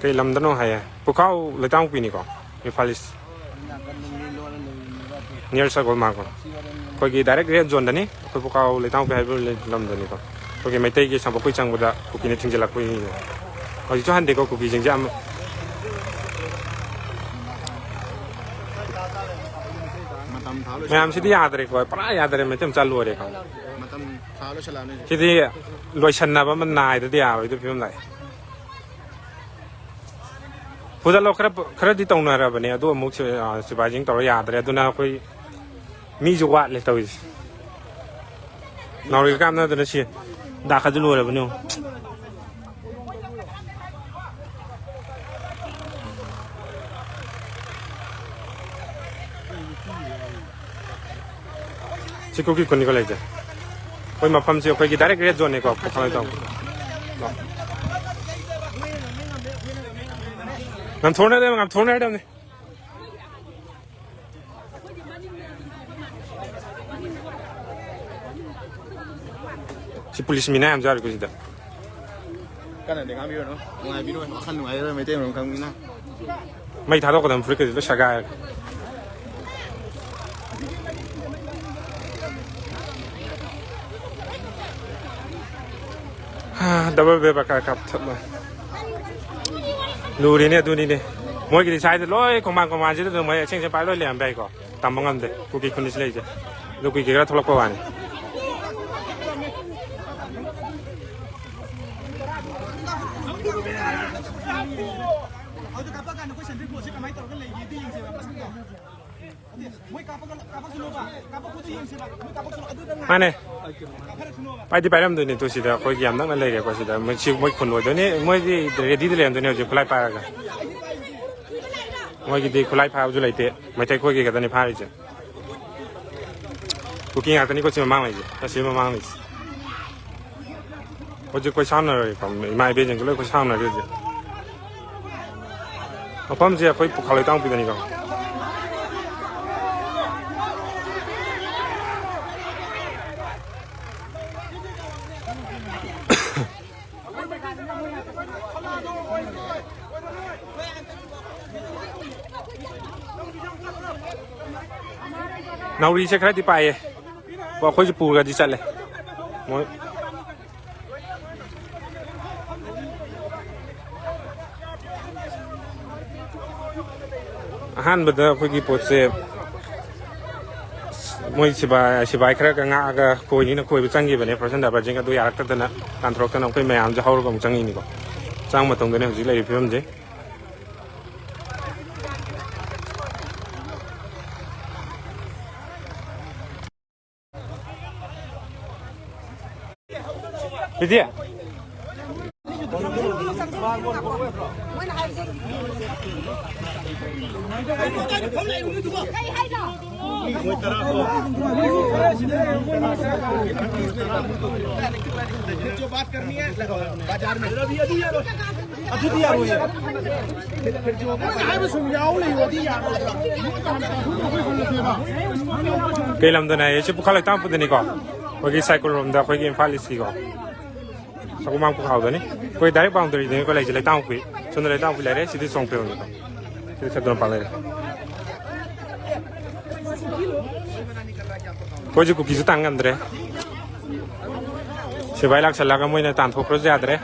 ꯀꯩ ꯂꯝꯗꯅꯣ ꯍꯥꯏꯌꯦ? ꯄꯨꯈꯥꯎ ꯂꯩꯇꯥꯡꯄꯤꯅꯤꯀꯣ, ꯏꯝꯐꯥꯜ ꯏꯁ꯫ ꯅꯤꯌꯔ ꯁꯒꯣꯜ ꯃꯥꯔꯛ꯫ ꯑꯩꯈꯣꯏꯒꯤ ꯗꯥꯏꯔꯦꯛ ꯔꯦꯗ ꯖꯣꯟꯗꯅꯤ꯫ ꯑꯩꯈꯣꯏ ꯄꯨꯈꯥꯎ ꯂꯩꯇꯥꯡꯄꯤ ꯍꯥꯏꯕ ꯂꯝꯗꯅꯤꯀꯣ꯫ ꯑꯩꯈꯣꯏꯒꯤ ꯃꯩꯇꯩꯒꯤ ꯁꯝꯕꯣꯛꯈꯣꯏ ꯆꯪꯕꯗ ꯀꯨꯀꯤꯅ ꯊꯤꯡꯖꯤꯜꯂꯛꯄꯒꯤꯅꯦ꯫ ꯍꯧꯖꯤꯛꯁꯨ ꯍꯟꯗꯦꯀꯣ ꯀꯨꯀꯤꯁꯤꯡꯁꯦ ꯑꯃ꯫ ꯃꯇꯝ ꯊꯥ ꯂꯣꯏꯁꯤꯜꯂꯛꯑꯅꯤ꯫ ꯃꯌꯥꯝꯁꯤꯗꯤ ꯌꯥꯗ꯭ꯔꯦꯀꯣ, ꯄꯨꯔꯥ ꯌꯥꯗ꯭ꯔꯦ, ꯃꯩꯇꯩ ꯃꯆꯥ ꯂꯣꯏꯔꯦꯀꯣ꯫ ꯃꯇꯝ ꯊꯥ ꯂꯣꯏꯁꯤꯜꯂꯛꯑꯅꯤ꯫ ꯁꯤꯗꯤ ꯂꯣꯏꯁꯟꯅꯕ ꯑꯃ ꯅꯥꯏꯗꯗꯤ ꯌꯥꯔꯣꯏꯗꯕ ꯐꯤꯕꯝ ꯂꯥꯛꯑꯦ꯫ ꯐꯨꯗꯠꯂꯣ, ꯈꯔ, ꯈꯔꯗꯤ ꯇꯧꯅꯔꯕꯅꯦ, ꯑꯗꯨ ꯑꯃꯨꯛ ꯁꯤ-, ꯑ, ꯁꯤꯐꯥꯏꯁꯤꯡ ꯇꯧꯔ ꯌꯥꯗ꯭ꯔꯦ꯫ ꯑꯗꯨꯅ ꯑꯩꯈꯣꯏ ꯃꯤꯁꯨ ꯋꯥꯠꯂꯦ ꯇꯧꯔꯤꯁꯦ꯫ ꯅꯥꯎꯔꯤ ꯀꯥꯞꯅꯗꯅ ꯁꯤ ꯗꯥꯛꯀꯁꯨ ꯂꯣꯏꯔꯕꯅꯤ ꯌꯦꯡꯉꯨ꯫ ꯁꯤ ꯀꯨꯀꯤ ꯈꯨꯟꯅꯤꯀꯣ ꯂꯩꯁꯦ꯫ ꯑꯩꯈꯣꯏ ꯃꯐꯝꯁꯦ ꯑꯩꯈꯣꯏꯒꯤ ꯗꯥꯏꯔꯦꯛ ꯔꯦꯗ ꯖꯣꯟꯅꯤꯀꯣ, ꯄꯨꯈ꯭ꯔꯣꯜ ꯇꯥꯎꯟ꯫ ꯉꯝꯊꯣꯛꯅꯗꯕꯅꯤ, ꯉꯝꯊꯣꯛꯅꯗꯕꯅꯤ꯫ ꯁꯤ ꯄꯨꯂꯤꯁ ꯃꯤꯅꯥ ꯌꯥꯝ ꯆꯥꯔꯤꯀꯣ ꯁꯤꯗ꯫ ꯀꯟꯅꯗꯤ ꯉꯥꯡꯕꯤꯔꯨꯅꯨ, ꯅꯨꯡꯉꯥꯏꯕꯤꯔꯣꯏ, ꯋꯥꯈꯜ ꯅꯨꯡꯉꯥꯏꯔꯣꯏ ꯃꯩꯇꯩ ꯃꯔꯣꯟ ꯈꯪꯕꯅꯤꯅ꯫ ꯃꯩ ꯊꯥꯗꯣꯛꯀꯗꯕ ꯐꯨꯔꯤꯠꯀꯁꯦ ꯂꯣꯏ ꯁꯦꯒꯥꯏꯔꯦ꯫ ꯍꯥ, ꯗꯕꯜ ꯕꯦꯕꯥ ꯀꯥ ꯀꯥꯞꯊꯠꯂꯣ꯫ ꯂꯨꯔꯤꯅꯦ ꯑꯗꯨꯅꯤꯅꯦ꯫ ꯃꯣꯏꯒꯤꯗꯤ ꯁ꯭ꯋꯥꯏꯗ ꯂꯣꯏ ꯈꯣꯡꯕꯥꯟ ꯈꯣꯡꯕꯥꯟꯁꯤꯗ ꯑꯗꯨꯝ ꯃꯣꯏ ꯑꯁꯦꯡ ꯑꯁꯦꯡ ꯄꯥꯏ ꯂꯣꯏ ꯂꯩꯔꯝꯕ ꯌꯥꯏꯀꯣ꯫ ꯇꯝꯕ ꯉꯝꯗꯦ꯫ ꯀꯨꯀꯤ ꯈꯨꯟꯗ ꯁꯤ ꯂꯩꯁꯦ꯫ ꯑꯗꯨ ꯀꯨꯀꯤ ꯈꯔ ꯊꯣꯛꯂꯛꯄ ꯋꯥꯅꯤ꯫ ꯃꯥꯅꯦ꯫ ꯄꯥꯏꯗꯤ ꯄꯥꯏꯔꯝꯗꯣꯏꯅꯦ꯫ ꯇꯨ ꯁꯤꯗ ꯑꯩꯈꯣꯏꯒꯤ ꯌꯥꯝ ꯅꯛꯅ ꯂꯩꯔꯦꯀꯣ꯫ ꯁꯤꯗ ꯃꯣꯏ, ꯁꯤ ꯃꯣꯏ ꯈꯨꯟ ꯑꯣꯏꯗꯣꯏꯅꯦ꯫ ꯃꯣꯏꯗꯤ ꯔꯦꯗꯤꯗ ꯂꯩꯔꯝꯗꯣꯏꯅꯦ ꯍꯧꯖꯤꯛ ꯈꯨꯠꯂꯥꯏ ꯄꯥꯏꯔꯒ꯫ ꯃꯣꯏꯒꯤꯗꯤ ꯈꯨꯠꯂꯥꯏ ꯐꯥꯕꯁꯨ ꯂꯩꯇꯦ꯫ ꯃꯩꯇꯩ ꯈꯣꯏꯒꯤ ꯈꯛꯇꯅꯤ ꯐꯥꯔꯤꯁꯦ꯫ ꯀꯨꯀꯤ ꯉꯥꯛꯇꯅꯤꯀꯣ ꯁꯤ ꯃꯃꯥꯡ ꯂꯩꯁꯦ꯫ ꯑꯁꯤ ꯃꯃꯥꯡ ꯂꯩꯁꯦ꯫ ꯍꯧꯖꯤꯛ ꯀꯣꯏꯁꯥꯟꯅꯔꯦꯀꯣ, ꯏꯃꯥ ꯏꯕꯦꯟꯁꯤꯡꯁꯨ ꯂꯣꯏ ꯀꯣꯏꯁꯥꯟꯅꯔꯦ ꯍꯧꯖꯤꯛ꯫ ꯃꯐꯝꯁꯦ ꯑꯩꯈꯣꯏ ꯄꯨꯈ꯭ꯔꯣꯜ ꯂꯩꯇꯥꯡꯄꯤꯗꯅꯤꯀꯣ꯫ ꯅꯥꯎꯔꯤꯁꯦ ꯈꯔꯗꯤ ꯄꯥꯏꯌꯦ꯫ ꯑꯩꯈꯣꯏꯁꯨ ꯄꯨꯔꯒꯗꯤ ꯆꯠꯂꯦ꯫ ꯃꯣꯏ ꯑꯍꯥꯟꯕꯗ ꯑꯩꯈꯣꯏꯒꯤ ꯄꯣꯠꯁꯦ ꯃꯣꯏ ꯁꯤꯕꯥꯏ, ꯁꯤꯕꯥꯏ ꯈꯔꯒ ꯉꯥꯛꯑꯒ ꯀꯣꯏꯅꯤꯅ ꯀꯣꯏꯕ ꯆꯪꯈꯤꯕꯅꯦ, ꯐꯥꯔꯁ ꯑꯦꯟ ꯗꯕꯜꯁꯤꯡ ꯑꯗꯨ ꯌꯥꯔꯛꯇꯗꯅ ꯇꯥꯟꯊꯣꯔꯛꯇꯅ ꯑꯩꯈꯣꯏ ꯃꯌꯥꯝꯁꯦ ꯍꯧꯔꯒ ꯑꯃꯨꯛ ꯆꯪꯉꯤꯅꯤꯀꯣ꯫ ꯆꯪꯕ ꯃꯇꯨꯡꯗꯅꯦ ꯍꯧꯖꯤꯛ ꯂꯩꯔꯤꯕ ꯐꯤꯕꯝꯁꯦ꯫ ꯏꯗꯤ꯫ जो बात करनी है, बाजार में। अभी, अभी यार, अभी भी यार, ये। फिर जो ꯍꯥꯏꯕ ꯁꯨꯝ ꯌꯥꯎ ꯂꯩꯌꯣꯗꯤ ꯌꯥꯔꯣꯏꯗ꯭ꯔꯥ? ꯀꯩ ꯂꯝꯗꯅ ꯍꯥꯏꯌꯦ? ꯁꯤ ꯄꯨꯈꯥ ꯂꯩꯇꯥꯝꯄꯨꯗꯅꯤꯀꯣ, ꯑꯩꯈꯣꯏꯒꯤ ꯁꯥꯏꯀꯨꯜ ꯔꯣꯝꯗ, ꯑꯩꯈꯣꯏꯒꯤ ꯏꯝꯐꯥꯜ ꯏꯁꯀꯤꯀꯣ꯫ ꯁꯒꯣꯜꯕꯟ ꯄꯨꯈꯥꯎꯗꯅꯤ꯫ ꯑꯩꯈꯣꯏ ꯗꯥꯏꯔꯦꯛ ꯕꯥꯎꯟꯗꯔꯤꯗꯅꯤꯀꯣ ꯂꯩꯁꯦ, ꯂꯩꯇꯥꯡꯄꯣꯛꯄꯤ꯫ ꯁꯣꯝꯗ ꯂꯩꯇꯥꯡꯄꯣꯛꯄꯤ ꯂꯩꯔꯦ, ꯁꯤꯗꯤ ꯁꯣꯡꯄꯦꯜꯅꯤꯀꯣ꯫ ꯁꯤꯗꯤ ꯁꯦꯗꯣꯜ ꯄꯥꯛ ꯂꯩꯔꯦ꯫ ꯑꯩꯈꯣꯏꯁꯦ ꯀꯨꯀꯤꯁꯨ ꯇꯥꯡ ꯉꯝꯗ꯭ꯔꯦ꯫ ꯁꯤꯕꯥꯏ ꯂꯥꯛꯁꯜꯂꯒ ꯃꯣꯏꯅ ꯇꯥꯟꯊꯣꯛꯈ꯭ꯔꯁꯨ ꯌꯥꯗ꯭ꯔꯦ꯫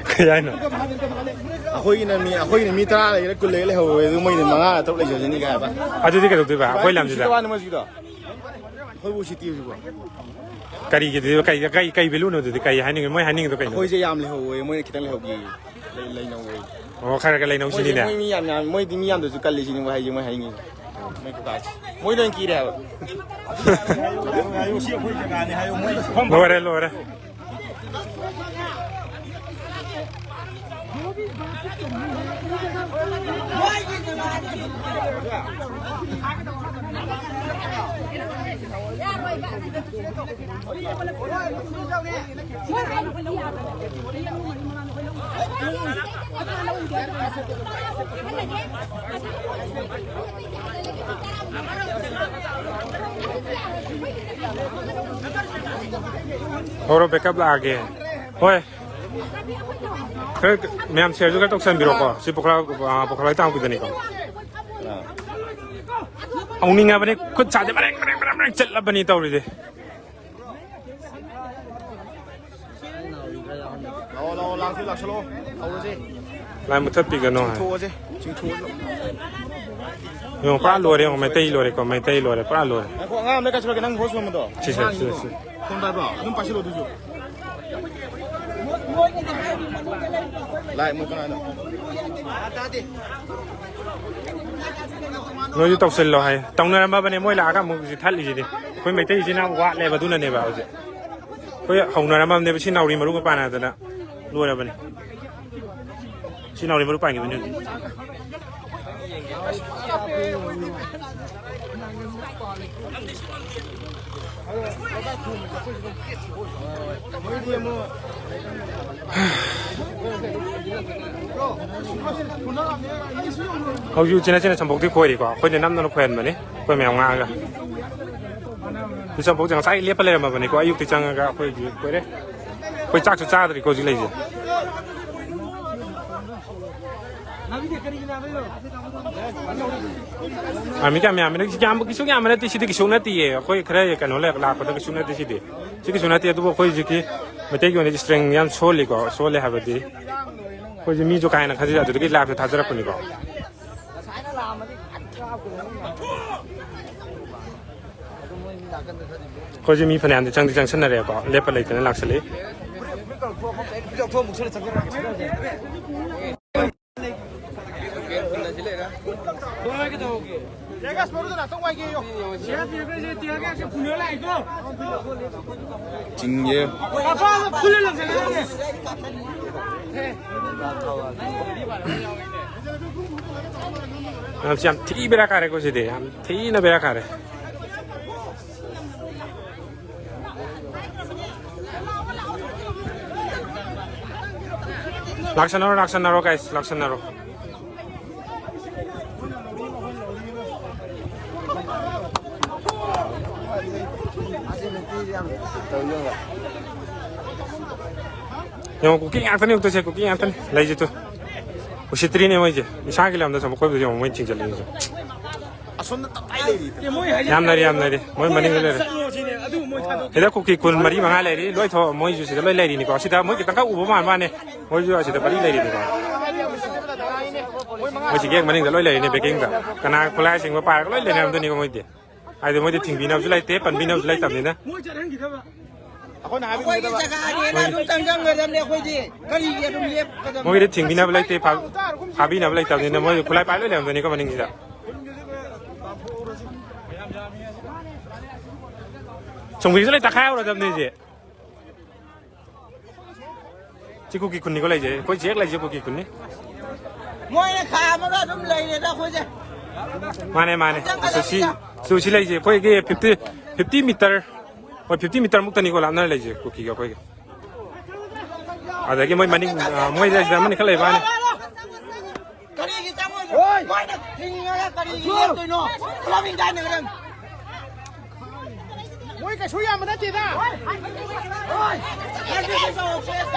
ꯀꯩ ꯍꯥꯏꯅꯣ? ꯑꯩꯈꯣꯏꯒꯤꯅ ꯃꯤ, ꯑꯩꯈꯣꯏꯒꯤꯅ ꯃꯤ ꯇꯔꯥ ꯂꯩꯒꯦꯔꯥ ꯀꯨꯟ ꯂꯩꯒꯦꯔꯥ ꯂꯩꯍꯧꯋꯦ, ꯑꯗꯨ ꯃꯣꯏꯅ ꯃꯉꯥ ꯇꯔꯨꯛ ꯂꯩꯖꯁꯅꯤ ꯀꯥꯏ ꯍꯥꯏꯕ꯫ ꯑꯗꯨꯗꯤ ꯀꯩꯗꯧꯗꯣꯏꯕ ꯑꯩꯈꯣꯏ ꯂꯝꯁꯤꯗ? ꯁꯤꯠꯇ ꯋꯥꯅꯤ ꯃꯣꯏꯁꯤꯗꯣ꯫ ꯑꯩꯈꯣꯏꯕꯨ ꯁꯤꯠꯇꯤ ꯍꯧꯖꯤꯛꯐꯥꯎ꯫ ꯀꯔꯤꯒꯤꯗꯤ, ꯀꯩ, ꯀꯩ, ꯀꯩ ꯚꯦꯂꯨꯅꯣ ꯑꯗꯨꯗꯤ? ꯀꯩ ꯍꯥꯏꯅꯤꯡꯉꯤ? ꯃꯣꯏ ꯍꯥꯏꯅꯤꯡꯉꯤꯗꯣ ꯀꯩꯅꯣ? ꯑꯩꯈꯣꯏꯁꯦ ꯌꯥꯝ ꯂꯩꯍꯧꯋꯦ, ꯃꯣꯏꯅ ꯈꯤꯇꯪ ꯂꯩꯍꯧꯒꯦ꯫ ꯂꯩ-, ꯂꯩꯅꯧꯋꯦ꯫ ꯑꯣ, ꯈꯔ ꯈꯔ ꯂꯩꯅꯧ ꯃꯣꯏꯗꯤ, ꯁꯤꯅꯤꯅꯦ꯫ ꯃꯣꯏ ꯃꯤ ꯌꯥꯝ ꯌꯥꯝ-, ꯃꯣꯏꯗꯤ ꯃꯤ ꯌꯥꯝꯗꯁꯨ ꯀꯜꯂꯤ ꯁꯤꯅꯤ ꯃꯣꯏ ꯍꯥꯏꯁꯦ, ꯃꯣꯏ ꯍꯥꯏꯅꯤꯡꯉꯤ꯫ ꯃꯣꯏ ꯀꯀꯥꯁꯦ꯫ ꯃꯣꯏ ꯂꯣꯏ ꯀꯤꯔꯦ ꯍꯥꯏꯕ꯫ ꯂꯣꯏꯔꯦ, ꯂꯣꯏꯔꯦ꯫ ꯍꯧꯔꯣ, backup ꯂꯥꯛꯑꯒꯦ꯫ ꯍꯣꯏ꯫ ꯈꯔ ꯃꯌꯥꯝ share ꯁꯨ ꯈꯔ ꯇꯧꯁꯟꯕꯤꯔꯣꯀꯣ꯫ ꯁꯤ ꯄꯣꯈ꯭ꯔꯥ, ꯑ, ꯄꯣꯈ꯭ꯔꯥ ꯂꯩꯇꯥꯡ ꯍꯨꯏꯗꯅꯤꯀꯣ꯫ ꯍꯧꯅꯤꯡꯉꯕꯅꯤ, ꯈꯨꯠ ꯁꯥꯁꯦ ꯃꯔꯦꯡ, ꯃꯔꯦꯡ, ꯃꯔꯦꯡ, ꯃꯔꯦꯡ ꯆꯠꯂꯕꯅꯤ ꯇꯧꯔꯤꯁꯦ꯫ ꯂꯥꯛꯑꯣ, ꯂꯥꯛꯑꯣ, ꯂꯥꯛꯁꯤ, ꯂꯥꯛꯁꯜꯂꯣ꯫ ꯍꯧꯔꯁꯤ꯫ ꯂꯥꯏ ꯃꯨꯊꯠꯄꯤꯒꯅꯣ ꯍꯥꯏ꯫ ꯆꯤꯡꯊꯣꯛꯑꯁꯦ, ꯆꯤꯡꯊꯣꯛꯑꯁꯦ꯫ ꯌꯦꯡꯉꯣ, ꯄꯨꯔꯥ ꯂꯣꯏꯔꯦ, ꯌꯦꯡꯉꯣ, ꯃꯩꯇꯩ ꯂꯣꯏꯔꯦꯀꯣ, ꯃꯩꯇꯩ ꯂꯣꯏꯔꯦ, ꯄꯨꯔꯥ ꯂꯣꯏꯔꯦ꯫ ꯉꯥꯏꯈꯣ, ꯑꯉꯥꯡ ꯑꯃꯗ ꯀꯥꯏ ꯆꯠꯈ꯭ꯔꯒꯦ? ꯅꯪ host ꯐꯝꯕꯗꯣ? ꯁꯤ, ꯁꯤ, ꯁꯤ, ꯁꯤ꯫ ꯐꯣꯟ ꯄꯥꯏꯕ꯭ꯔꯣ? ꯑꯗꯨꯝ ꯄꯥꯏꯁꯤꯜꯂꯣ ꯑꯗꯨꯁꯨ꯫ ꯂꯥꯏ ꯃꯨꯠ ꯀꯅꯥꯅꯣ? ꯅꯣꯏꯁꯨ ꯇꯧꯁꯤꯜꯂꯣ ꯍꯥꯏ꯫ ꯇꯧꯅꯔꯝꯃꯕꯅꯦ, ꯃꯣꯏ ꯂꯥꯛꯑꯒ ꯑꯃꯨꯛ ꯍꯧꯖꯤꯛ ꯊꯠꯂꯤꯁꯤꯗꯤ꯫ ꯑꯩꯈꯣꯏ ꯃꯩꯇꯩꯁꯤꯅ ꯋꯥꯠꯂꯦꯕ, ꯑꯗꯨꯅꯅꯦꯕ ꯍꯧꯖꯤꯛ꯫ ꯑꯩꯈꯣꯏ ꯍꯧꯅꯔꯝꯃꯕꯅꯦꯕ, ꯁꯤ ꯅꯥꯎꯔꯤ ꯃꯔꯨꯒ ꯄꯥꯟꯅꯗꯅ ꯂꯣꯏꯔꯕꯅꯤ꯫ ꯁꯤ ꯅꯥꯎꯔꯤ ꯃꯔꯨ ꯄꯥꯟꯈꯤꯕꯅꯤ ꯍꯧꯖꯤꯛ꯫ ꯍꯧꯖꯤꯛ ꯎꯆꯤꯟ ꯅꯥꯆꯤꯟꯅ ꯁꯝꯄꯣꯛꯇꯤ ꯈꯣꯏꯔꯤꯀꯣ, ꯑꯩꯈꯣꯏꯅ ꯅꯝꯗꯅ ꯈꯣꯏꯍꯟꯕꯅꯤ ꯑꯩꯈꯣꯏ ꯃꯌꯥꯝ ꯉꯥꯛꯑꯒ꯫ ꯁꯤ ꯁꯝꯄꯣꯛꯁꯦ ꯉꯁꯥꯏ ꯂꯦꯞꯄ ꯂꯩꯔꯝꯃꯕꯅꯤꯀꯣ, ꯑꯌꯨꯛꯇꯤ ꯆꯪꯉꯒ ꯑꯩꯈꯣꯏꯒꯤ ꯈꯣꯏꯔꯦ꯫ ꯑꯩꯈꯣꯏ ꯆꯥꯛꯁꯨ ꯆꯥꯗ꯭ꯔꯤꯀꯣ ꯍꯧꯖꯤꯛ ꯂꯩꯁꯦ꯫ ꯑꯥꯔꯃꯤ ꯀꯌꯥꯝ ꯌꯥꯝꯃꯤꯅꯣ? ꯌꯥꯝꯕ, ꯀꯩꯁꯨ ꯌꯥꯝꯕ ꯅꯠꯇꯦ ꯁꯤꯗꯤ, ꯀꯩꯁꯨ ꯅꯠꯇꯤꯌꯦ꯫ ꯑꯩꯈꯣꯏ ꯈꯔ ꯀꯩꯅꯣ ꯂꯩ-, ꯂꯥꯛꯄꯗ ꯀꯩꯁꯨ ꯅꯠꯇꯦ ꯁꯤꯗꯤ꯫ ꯁꯤ ꯀꯩꯁꯨ ꯅꯠꯇꯦ, ꯑꯗꯨꯕꯨ ꯑꯩꯈꯣꯏ ꯍꯧꯖꯤꯛꯀꯤ ꯃꯩꯇꯩꯒꯤ ꯑꯣꯏꯅ strength ꯌꯥꯝ ꯁꯣꯜꯂꯤꯀꯣ, ꯁꯣꯜꯂꯦ ꯍꯥꯏꯕꯗꯤ ꯑꯩꯈꯣꯏꯁꯦ ꯃꯤꯁꯨ ꯀꯥ ꯍꯦꯟꯅ ꯈꯟꯖꯤꯜꯂꯦ, ꯑꯗꯨꯗꯒꯤ live ꯁꯨ ꯊꯥꯖꯔꯛꯄꯅꯤꯀꯣ꯫ ꯑꯩꯈꯣꯏꯁꯦ ꯃꯤ ꯐꯅꯌꯥꯝꯗꯤ ꯆꯪꯗꯤ ꯆꯪꯁꯟꯅꯔꯦꯀꯣ, ꯂꯦꯞꯄ ꯂꯩꯇꯅ ꯂꯥꯛꯁꯜꯂꯤ꯫ ꯆꯤꯡꯉꯦ꯫ ꯌꯥꯝ, ꯌꯥꯝ ꯊꯤ ꯕꯦꯔꯥ ꯀꯥꯔꯦꯀꯣ ꯁꯤꯗꯤ, ꯌꯥꯝ ꯊꯤꯅ ꯕꯦꯔꯥ ꯀꯥꯔꯦ꯫ ꯂꯥꯛꯁꯟꯅꯔꯣ, ꯂꯥꯛꯁꯟꯅꯔꯣ, guys, ꯂꯥꯛꯁꯟꯅꯔꯣ꯫ ꯌꯦꯡꯉꯣ, ꯀꯨꯀꯤ ꯉꯥꯛꯇꯅꯤ ꯎꯛꯇꯣꯏꯁꯦ, ꯀꯨꯀꯤ ꯉꯥꯛꯇꯅꯤ ꯂꯩꯁꯦ ꯇꯨ꯫ ꯎꯁꯤꯠꯇ꯭ꯔꯤꯅꯦ ꯃꯣꯏꯁꯦ, ꯏꯁꯥꯒꯤ ꯂꯝꯗ ꯁꯨꯝ ꯑꯀꯣꯏꯕꯗ ꯌꯦꯡꯉꯣ ꯃꯣꯏꯅ ꯊꯤꯡꯖꯤꯜꯂꯛꯏꯁꯦ꯫ ꯑꯁꯣꯝꯗ ꯇꯞꯇꯥꯏ ꯂꯩꯔꯤ꯫ ꯌꯥꯝ ꯂꯩꯔꯤ, ꯌꯥꯝ ꯂꯩꯔꯤ꯫ ꯃꯣꯏ ꯃꯅꯤꯡꯗ ꯂꯩꯔꯦ꯫ ꯁꯤꯗ ꯀꯨꯀꯤ ꯀꯨꯟ ꯃꯔꯤ ꯃꯉꯥ ꯂꯩꯔꯤ, ꯂꯣꯏ ꯊꯣꯛ-, ꯃꯣꯏꯁꯨ ꯁꯤꯗ ꯂꯣꯏ ꯂꯩꯔꯤꯅꯤꯀꯣ꯫ ꯁꯤꯗ ꯃꯣꯏ ꯈꯤꯇꯪꯈꯛ ꯎꯕ ꯃꯥꯟ ꯃꯥꯅꯦ꯫ ꯃꯣꯏꯁꯨ ꯑꯁꯤꯗ ꯄꯔꯤ ꯂꯩꯔꯤꯅꯤꯀꯣ꯫ ꯃꯣꯏ ꯁꯤꯒꯤ ꯍꯦꯛ ꯃꯅꯤꯡꯗ ꯂꯣꯏ ꯂꯩꯔꯤꯅꯦ, ꯕꯦꯀꯤꯡꯗ꯫ ꯀꯅꯥ ꯈꯨꯠꯂꯥꯏꯁꯤꯡꯕ ꯄꯥꯏꯔꯒ ꯂꯣꯏ ꯂꯩꯅꯔꯝꯗꯣꯏꯅꯤꯀꯣ ꯃꯣꯏꯗꯤ꯫ ꯍꯥꯏꯗꯤ ꯃꯣꯏꯗꯤ ꯊꯤꯡꯕꯤꯅꯕꯁꯨ ꯂꯩꯇꯦ, ꯄꯟꯕꯤꯅꯕꯁꯨ ꯂꯩꯇꯕꯅꯤꯅ꯫ ꯃꯣꯏ ꯆꯠꯍꯟꯈꯤꯗꯕ꯫ ꯑꯩꯈꯣꯏꯅ ꯍꯥꯏꯕ ꯑꯩꯈꯣꯏꯒꯤ ꯏꯟꯒꯗꯕ꯫ ꯖꯒꯥꯅꯦꯅ ꯑꯗꯨꯝ ꯆꯪꯁꯤꯟꯒꯗꯕꯅꯦ ꯑꯩꯈꯣꯏꯗꯤ꯫ ꯀꯔꯤꯒꯤ ꯑꯗꯨꯝ ꯂꯦꯞꯀꯗꯕꯅꯣ? ꯃꯣꯏꯒꯤꯗꯤ ꯊꯤꯡꯕꯤꯅꯕ ꯂꯩꯇꯦ, ꯐꯥ-, ꯐꯥꯕꯤꯅꯕ ꯂꯩꯇꯕꯅꯤꯅ ꯃꯣꯏ ꯈꯨꯠꯂꯥꯏ ꯄꯥꯏ ꯂꯣꯏ ꯂꯩꯔꯝꯗꯣꯏꯅꯤꯀꯣ ꯃꯅꯤꯡꯁꯤꯗ꯫ ꯆꯨꯝꯒꯤꯁꯨ ꯂꯣꯏ ꯇꯛꯈꯥꯏ ꯍꯧꯔꯗꯕꯅꯤ ꯁꯤ꯫ ꯁꯤ ꯀꯨꯀꯤ ꯈꯨꯟꯅꯤꯀꯣ ꯂꯩꯖꯩ, ꯑꯩꯈꯣꯏ ꯆꯦꯛ ꯂꯩꯖꯩ ꯀꯨꯀꯤ ꯈꯨꯟꯅꯤ꯫ ꯃꯣꯏꯅ ꯈꯥꯝꯃꯒ ꯑꯗꯨꯝ ꯂꯩꯔꯦꯗ ꯑꯩꯈꯣꯏꯁꯦ꯫ ꯃꯥꯅꯦ, ꯃꯥꯅꯦ꯫ ꯑꯗꯨ ꯁꯤ, ꯁꯤ, ꯁꯤ ꯂꯩꯖꯩ ꯑꯩꯈꯣꯏꯒꯤ ꯐꯤꯐꯇꯤ, ꯐꯤꯐꯇꯤ ꯃꯤꯇꯔ, ꯍꯣꯏ, ꯐꯤꯐꯇꯤ ꯃꯤꯇꯔ ꯃꯨꯛꯇꯅꯤꯀꯣ ꯂꯥꯞꯅ ꯂꯩꯖꯩ ꯀꯨꯀꯤꯒ ꯑꯩꯈꯣꯏꯒ꯫ ꯑꯗꯒꯤ ꯃꯣꯏ ꯃꯅꯤꯡ, ꯑ, ꯃꯣꯏ ꯂꯩꯁꯤꯗ ꯑꯃꯅꯤ ꯈꯔ ꯂꯩꯕ ꯋꯥꯅꯤ꯫ ꯀꯔꯤꯒꯤ ꯆꯪꯉꯣꯏꯗ꯭ꯔꯣ? ꯃꯣꯏꯅ ꯊꯤꯡꯉꯒ ꯀꯔꯤꯒꯤ ꯂꯦꯞꯇꯣꯏꯅꯣ? ꯄꯨꯂꯞ ꯏꯟꯖꯥꯏꯅꯒꯗꯝ꯫ ꯃꯣꯏ ꯀꯩꯁꯨ ꯌꯥꯝꯕ ꯅꯠꯇꯦꯗ꯫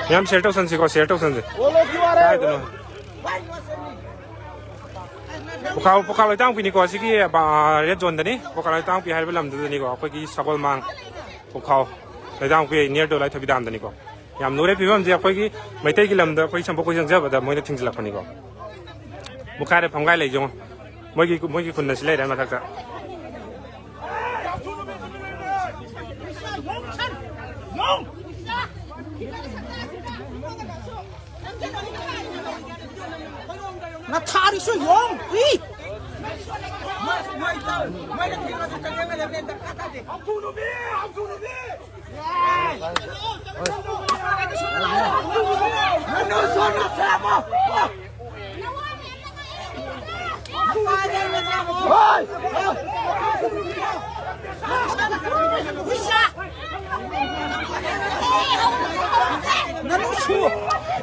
ꯃꯌꯥꯝ ꯁꯤꯌꯔ ꯇꯧꯁꯟꯁꯤꯀꯣ, ꯁꯤꯌꯔ ꯇꯧꯁꯟꯁꯤ꯫ ꯀꯥꯏꯗꯅꯣ? ꯄꯨꯈꯥ-, ꯄꯨꯈꯥ ꯂꯩꯇꯥꯡꯄꯤꯅꯤꯀꯣ, ꯑꯁꯤꯒꯤ, ꯑ, ꯔꯦꯗ ꯖꯣꯟꯗꯅꯤ꯫ ꯄꯨꯈꯥ ꯂꯩꯇꯥꯡꯄꯤ ꯍꯥꯏꯔꯤꯕ ꯂꯝꯗꯨꯗꯅꯤꯀꯣ, ꯑꯩꯈꯣꯏꯒꯤ ꯁꯒꯣꯜꯃꯥꯡ ꯄꯨꯈꯥꯎ ꯂꯩꯇꯥꯡꯄꯤ ꯅꯤꯌꯔ ꯇꯨ ꯂꯥꯏꯊꯕꯤ ꯗꯥꯝꯗꯅꯤꯀꯣ꯫ ꯌꯥꯝ ꯂꯨꯔꯦ ꯐꯤꯕꯝꯁꯦ꯫ ꯑꯩꯈꯣꯏꯒꯤ ꯃꯩꯇꯩꯒꯤ ꯂꯝꯗ ꯑꯩꯈꯣꯏ ꯁꯝꯄꯣꯛ ꯈꯣꯏ ꯆꯪꯖꯕꯗ ꯃꯣꯏꯅ ꯊꯤꯡꯖꯤꯜꯂꯛꯄꯅꯤꯀꯣ꯫ ꯃꯨꯛꯈꯥꯏꯔꯦ ꯐꯝꯒꯥꯏ ꯂꯩ ꯌꯦꯡꯉꯣ꯫ ꯃꯣꯏꯒꯤ, ꯃꯣꯏꯒꯤ ꯈꯨꯟ ꯑꯁꯤ ꯂꯩꯔꯦ ꯃꯊꯛꯇ꯫ ꯅꯊꯥꯔꯤꯁꯨ ꯌꯣꯡ ꯏ!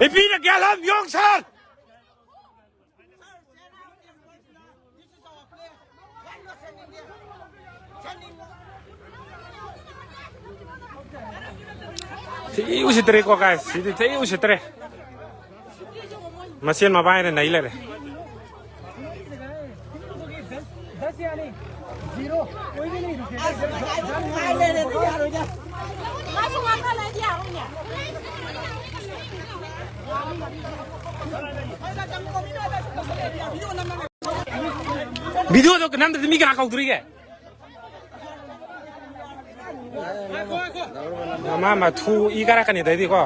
ꯏꯄꯤꯅ ꯒ꯭ꯌꯥꯂꯝ ꯌꯣꯡ ꯁꯥꯔ! ꯊꯤ ꯎꯁꯤꯠꯇ꯭ꯔꯦꯀꯣ, guys, ꯁꯤꯗꯤ ꯊꯤ ꯎꯁꯤꯠꯇ꯭ꯔꯦ꯫ ꯃꯁꯦꯟ ꯃꯕꯥꯏꯅ ꯅꯩ ꯂꯩꯔꯦ꯫ Video ꯗꯣ ꯅꯝꯗ꯭ꯔꯗꯤ ꯃꯤ ꯀꯅꯥ ꯀꯧꯗꯣꯔꯤꯒꯦ? ꯃꯃꯥ ꯃꯊꯨ ꯏ ꯀꯥꯔꯛꯀꯅꯤ ꯑꯗꯩꯗꯤꯀꯣ꯫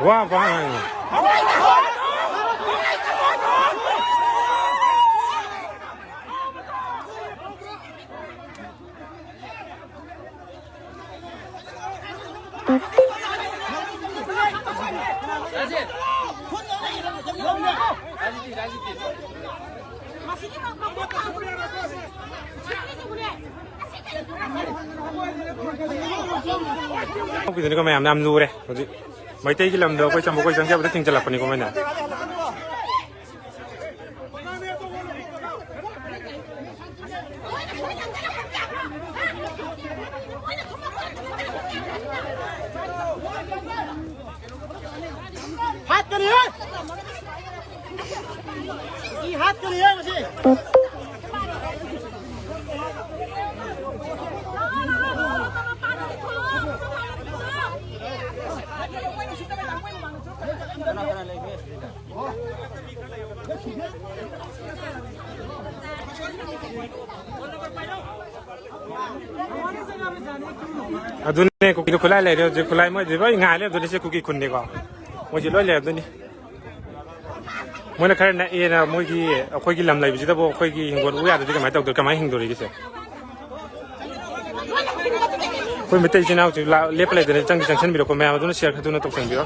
ꯋꯥ ꯄꯥꯡ ꯉꯥꯡꯉꯤ꯫ ꯊꯣꯛꯈꯤꯗꯣꯏꯅꯤꯀꯣ ꯃꯌꯥꯝ, ꯌꯥꯝ ꯂꯨꯔꯦ ꯍꯧꯖꯤꯛ꯫ ꯃꯩꯇꯩꯒꯤ ꯂꯝꯗ ꯑꯩꯈꯣꯏ ꯆꯝꯕ ꯑꯩꯈꯣꯏ ꯆꯪꯖꯕꯗ ꯊꯤꯡꯖꯤꯜꯂꯛꯄꯅꯤꯀꯣ ꯃꯣꯏꯅ꯫ ꯍꯥꯠꯀꯅꯤ ꯍꯦ! ꯃꯤ ꯍꯥꯠꯀꯅꯤ ꯍꯦ ꯉꯁꯤ! ꯑꯗꯨꯅꯦ, ꯀꯨꯀꯤꯗꯣ ꯈꯨꯠꯂꯥꯏ ꯂꯩꯔꯦ ꯍꯧꯖꯤꯛ꯫ ꯈꯨꯠꯂꯥꯏ ꯃꯣꯏꯗꯤ ꯂꯣꯏ ꯉꯥꯏ ꯂꯩꯔꯝꯗꯣꯏꯅꯤ꯫ ꯁꯤ ꯀꯨꯀꯤ ꯈꯨꯟꯅꯤꯀꯣ, ꯃꯣꯏꯁꯤ ꯂꯣꯏ ꯂꯩꯔꯝꯗꯣꯏꯅꯤ꯫ ꯃꯣꯏꯅ ꯈꯔ ꯅꯛꯑꯦꯅ ꯃꯣꯏꯒꯤ, ꯑꯩꯈꯣꯏꯒꯤ ꯂꯝ ꯂꯩꯕꯁꯤꯗꯕꯨ ꯑꯩꯈꯣꯏꯒꯤ ꯍꯤꯡꯒꯣꯜ ꯎ ꯌꯥꯗ꯭ꯔꯗꯤ ꯀꯃꯥꯏꯅ ꯇꯧꯗꯣꯏ, ꯀꯃꯥꯏꯅ ꯍꯤꯡꯗꯣꯔꯤꯒꯦ ꯁꯦ? ꯑꯩꯈꯣꯏ ꯃꯩꯇꯩ ꯏꯆꯤꯟ ꯏꯅꯥꯎꯁꯤ ꯂꯥ-, ꯂꯦꯞꯄ ꯂꯩꯇꯅ ꯆꯪꯗꯤ ꯆꯪꯁꯤꯟꯕꯤꯔꯛꯑꯣ, ꯃꯌꯥꯝ ꯑꯗꯨꯅ share ꯈꯔ ꯊꯨꯅ ꯇꯧꯁꯟꯕꯤꯔꯣ꯫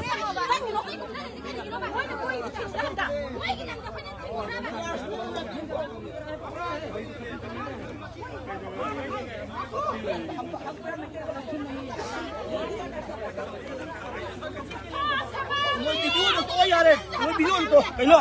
ꯃꯣꯏ video ꯗꯣ ꯇꯣꯛꯑꯣ ꯌꯥꯔꯦ꯫ ꯃꯣꯏ video ꯗꯣ ꯇꯣꯛꯑꯣ꯫ ꯀꯩꯅꯣ?